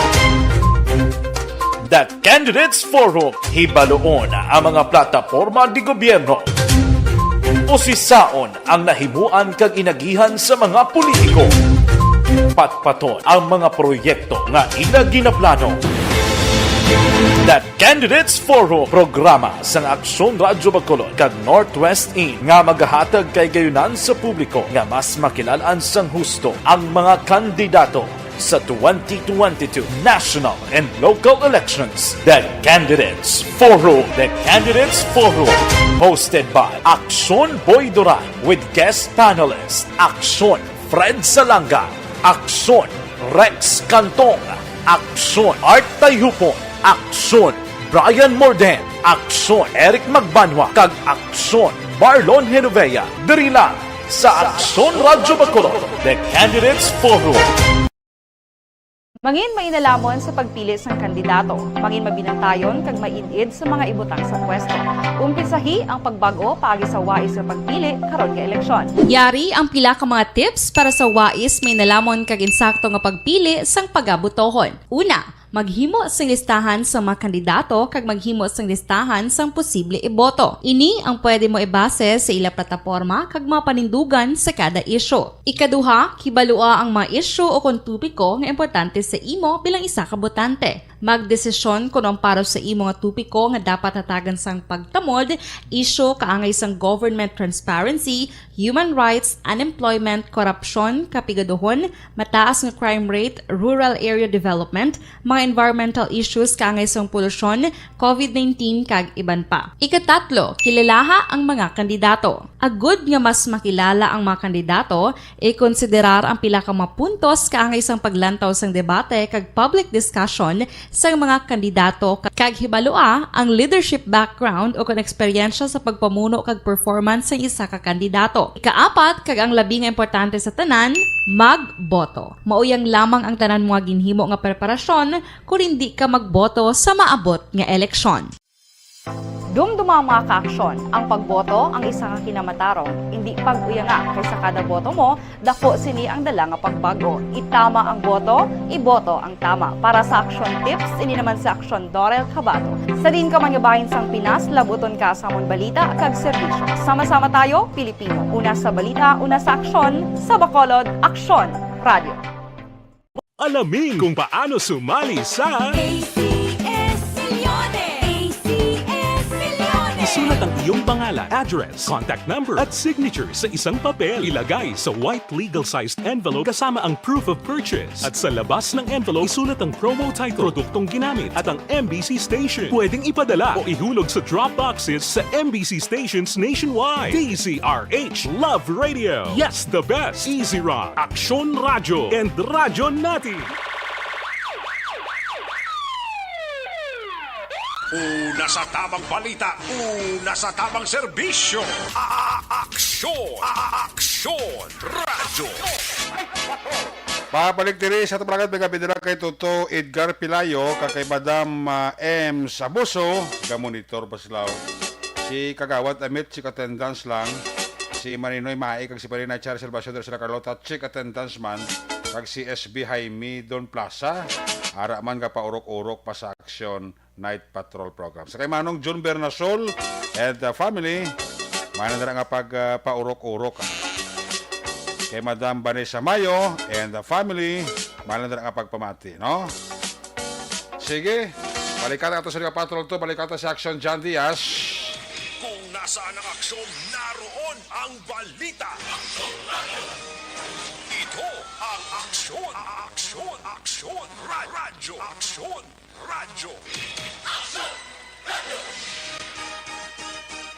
The Candidates Forum, hibaluon ang mga plataporma di gobyerno. Usisaon ang nahimuan kag inagihan sa mga politiko. Patpaton ang mga proyekto nga ila ginaplano. The Candidates Forum, programa sang Aksyon Radyo Bacolod kag Northwest In nga magahatag kahigayunan sa publiko nga mas makilal-an sang husto ang mga kandidato sa twenty twenty-two national and local elections. The Candidates Forum. The Candidates Forum, hosted by Aksyon Boy Duran with guest panelist Aksyon Fred Salanga, Aksyon Rex Cantong, Aksyon Art Tayhupon, Aksyon Brian Morden, Aksyon Eric Magbanwa, kag Aksyon Marlon Genovea, diri lang sa Aksyon Radyo Bacolod, The Candidates Forum. Mangin mainalamon sa pagpili sang kandidato, mangin mabinantayon kag maid-id sa mga ibutang sa pwesto. Umpisahi ang pagbag-o paagi sa wais nga pagpili karon nga eleksyon. Yari ang pila ka mga tips para sa wais, mainalamon kag insakto nga pagpili sang pagabutohon. Una, maghimo sing listahan sa mga kandidato kag maghimo sing listahan sang posible iboto. Ini ang pwede mo ibase sa ila plataporma kag mga panindugan sa kada isyu. Ikaduha, hibalua ang mga isyu ukon topiko nga importante sa imo bilang isa ka botante. Magdesisyon kon ang para sa imo nga topiko nga dapat hatagan sang pagtamod, isyu kaangay sang government transparency, human rights, unemployment, korupsyon, kapigaduhon, mataas nga crime rate, rural area development, mga environmental issues kaangay sang polusyon, covid nineteen, kag iban pa. Ikatatlo, kilalaha ang mga kandidato. Agud nga mas makilala ang mga kandidato, ikonsiderar ang pila ka mga puntos kaangay sang paglantaw sang debate kag public discussion sang mga kandidato, kag hibalua ang leadership background o kon eksperyensya sa pagpamuno kag performance sang isa ka kandidato. Ikaapat, kag ang labi nga importante sa tanan, magboto. Mauyang lamang ang tanan mga ginhimo nga preparasyon kon indi ka magboto sa maabot nga eleksyon. Dumduma ang mga kaaksyon. Ang pagboto ang isa ka kinamatarong. Indi pag-uyanga, kay sa kada boto mo, dako sini ang dala nga pagbago. Itama ang boto, iboto ang tama. Para sa Aksyon Tips, ini naman si Aksyon Dorel Cabato. Sa diin ka man nga bahin sang Pinas, labuton ka sa amon balita kag serbisyo. Sama-sama tayo, Pilipino. Una sa balita, una sa aksyon, sa Bacolod, Aksyon Radio. Alamin kung paano sumali sa A C S Milyonary. A C S Milyonary. Isulat ang iyong pangalan, address, contact number, at signature sa isang papel. Ilagay sa white legal-sized envelope kasama ang proof of purchase. At sa labas ng envelope, isulat ang promo title, produktong ginamit, at ang M B C station. Pwedeng ipadala o ihulog sa drop boxes sa M B C stations nationwide. D Z R H Love Radio. Yes, the best. Easy Rock, Aksyon Radyo, and Radyo Natin. Una sa tamang balita, una sa tamang serbisyo. A-, a-, aksyon, a-, a-, aksyon, radyo. Pabalik diri sa Tumalagat, may gabi nila kay Toto Edgar Pilayo, kag kay Madam, ah, M Sabuso, ga-monitor pa sila. Si Kagawad Amit, check attendance lang. Si Marinoy Mai, kag si Marina Char Salvacion, sila Carlota, check attendance man. Kag si S B Jaime Don Plaza, ara man ga paurok-urok pa sa aksyon. Night Patrol Program. Sa kay Manong Jun Bernasol and the family, may na dira nga pag, ah, paurok-urok, ah. Kay Madam Vanessa Mayo and the family, may na dira nga pagpamati, no? Sige, balikan nato sa Night Patrol to, balikan nato si Aksyon John Diaz. Kung nasaan ang aksyon, naroon ang balita. Ito ang aksyon, aksyon, aksyon, ra-, radyo, aksyon. Radyo.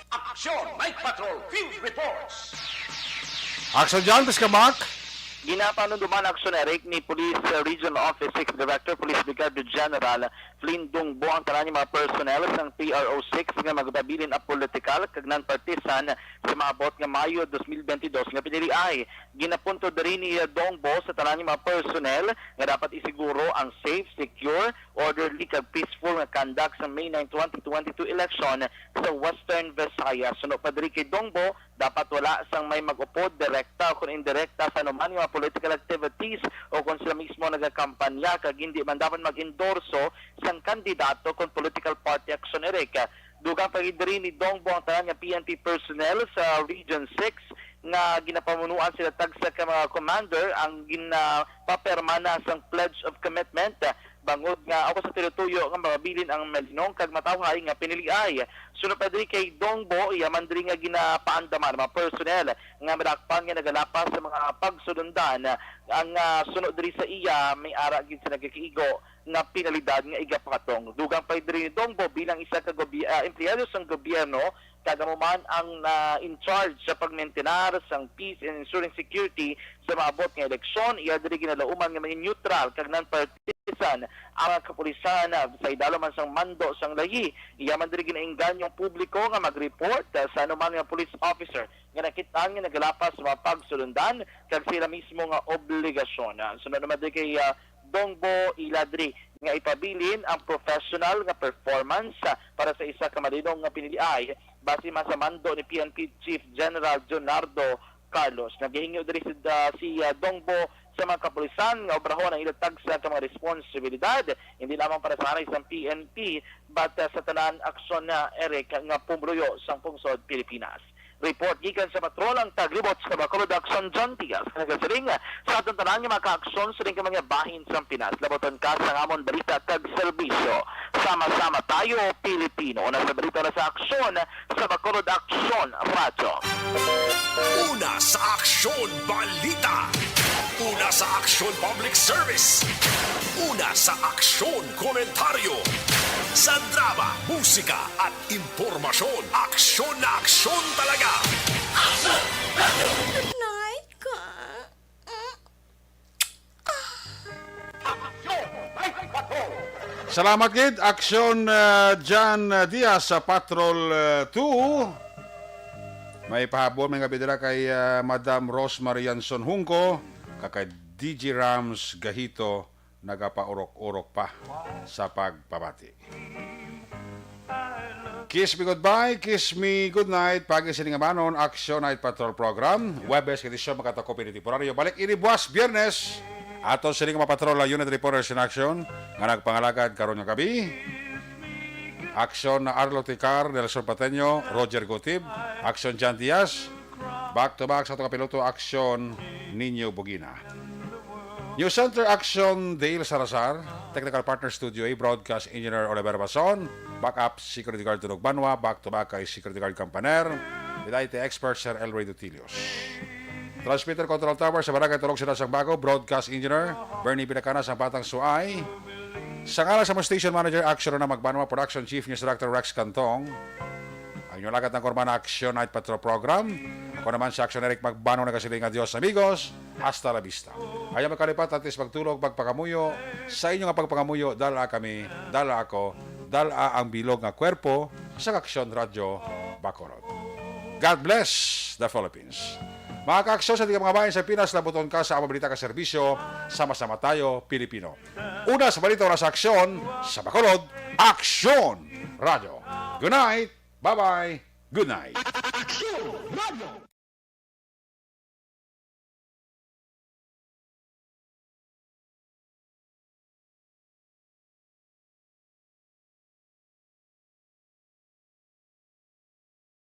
Aksyon, Night Patrol Field Reports. Aksyon dyan, Miss Kamak. Ginapanumduman, Aksyon Eric, ni Police, uh, Regional Office six Director Police Brigadier General Flynn Dongbo ang tanan nga mga personnel sang P R O six nga magpabilin a political kag non-partisan sa maabot nga Mayo dos mil bentidós nga piniliay. Ginapunto diri ni Dongbo sa tanan nga mga personnel nga dapat isiguro ang safe, secure, orderly kag peaceful nga conduct sa May nine, twenty twenty-two election sa Western Visayas. Suno pa diri kay Dongbo, dapat wala sang may mag-upod direkta o kon indirekta sa anuman nga mga political activities o kon sila mismo nagakampanya, kag hindi man dapat mag-endorso sang kandidato kon political party, Aksyon Eric. Dugang pa gid diri ni Dongbo ang tanan nga P N P personnel sa Region six nga ginapamunuan sila tagsa ka mga commander ang ginapapirma na sang Pledge of Commitment, bangod nga ako sa tuyo-tuyo nga mapabilin ang malinong kag matawhay nga piniliay. Suno pa diri kay Dongbo, iya man diri nga ginapaandam ang mga personnel nga madakpan nga nagalapas sa mga pagsulundan ang, ah, suno diri sa iya may ara gid sa nagakaigo nga penalidad nga igapatong. Dugang pa diri ni Dongbo bilang isa ka gobi-, ah, empleyado sang gobyerno, kag amo man ang, ah, in charge sa pagmentenar sang peace and ensuring security sa maabot nga eleksyon. Iya diri ginalauman nga maging neutral kag non-partisan ang mga kapulisan, ah, sa idalom man sang mando sang layi. Iya man diri ginaengganyo ang publiko nga mag-report, ah, sa anuman nga police officer nga nakit-an nga nagalapas sa mga pagsulundan kag sa ila mismo nga obligasyon. Ah, sunod naman diri kay, ah, Dongbo, ila diri nga ipabilin ang professional nga performance, ah, para sa isa ka malinong nga piniliay, base man sa mando ni P N P Chief General Leonardo Carlos. Nagahingyo diri si, ah, si, ah, Dongbo sa mga kapulisan nga obrahon ang ila tagsa ka mga responsibilidad, hindi lamang para sa anay sang P N P, but, ah, sa tanan, Aksyon, ah, Eric, nga pumuluyo sang pungsod Pilipinas. Report gikan sa patrol ang taglibot sa Bacolod Aksyon, John Diaz, nagasiling sa aton tanan nga makaaksyon sa ring mga bahin sang Pinas. Labuton ka sang amon balita kag serbisyo. Sama-sama tayo, Pilipino. Una sa balita, una sa aksyon sa Bacolod Aksyon Radyo. Una sa aksyon balita. Una sa aksyon public service. Una sa aksyon komentaryo. Sa drama, musika at impormasyon, aksyon na aksyon talaga. Good night ka. Salamat gid, Aksyon, uh, John, uh, Diaz sa Patrol, uh, two. May pahabol, may nga bidira kay, uh, Madam Rosemary Yanson Hungko, kag kay D J Rams Gahito, nagapaurok-urok pa sa pagpabati. Kiss me goodbye, kiss me goodnight. Pagi sini nga banon, Action Night Patrol Program. Webes kay edisyon, magkatakup ini temporaryo. Balik ini buwas, Biyernes. Ato sini nga mapatrol ang Unit Reporters in Action nga nagpangalagad karon nga gabi. Action na Arlo Ticar, Nelson Pateño, Roger Gutib. Action John Diaz. Back to back sa ato nga piloto, Action Nino Bugina. News Center, Action Dale Salazar. Technical partner, Studio A, Broadcast Engineer Oliver Bason. Backup, Security Guard Tunog Banwa. Back to back kay Security Guard Campaner. With I T expert, Sir Elroy Dutilios. Transmitter Control Tower sa Barangay Tulog, Sila sang Bago. Broadcast Engineer, Bernie Pinakana sang Batang Suay. Sa ngalan sa mga station manager, Action na Magbanwa, Production Chief, News Director Rex Cantong. Ang inyong lagat ng Kurman Action Night Patrol Program. Ako naman si Action Eric Magbanwa, nagasiling nga Dios, amigos. Hasta la vista. Ayaw magkalipat, antes magtulog, magpangamuyo. Sa inyo nga pagpangamuyo, dala kami, dala ako, dala ang bilog nga kwerpo sa Action Radyo Bacolod. God bless the Philippines. Mga kaaksyon sa tingkang mga bayan sa Pinas, labuton ka sa among balita ka serbisyo. Sama-sama tayo, Pilipino. Una sa balita, una sa aksyon, sa Bacolod, Aksyon Radyo. Good night, bye-bye, good night. Aksyon Radyo.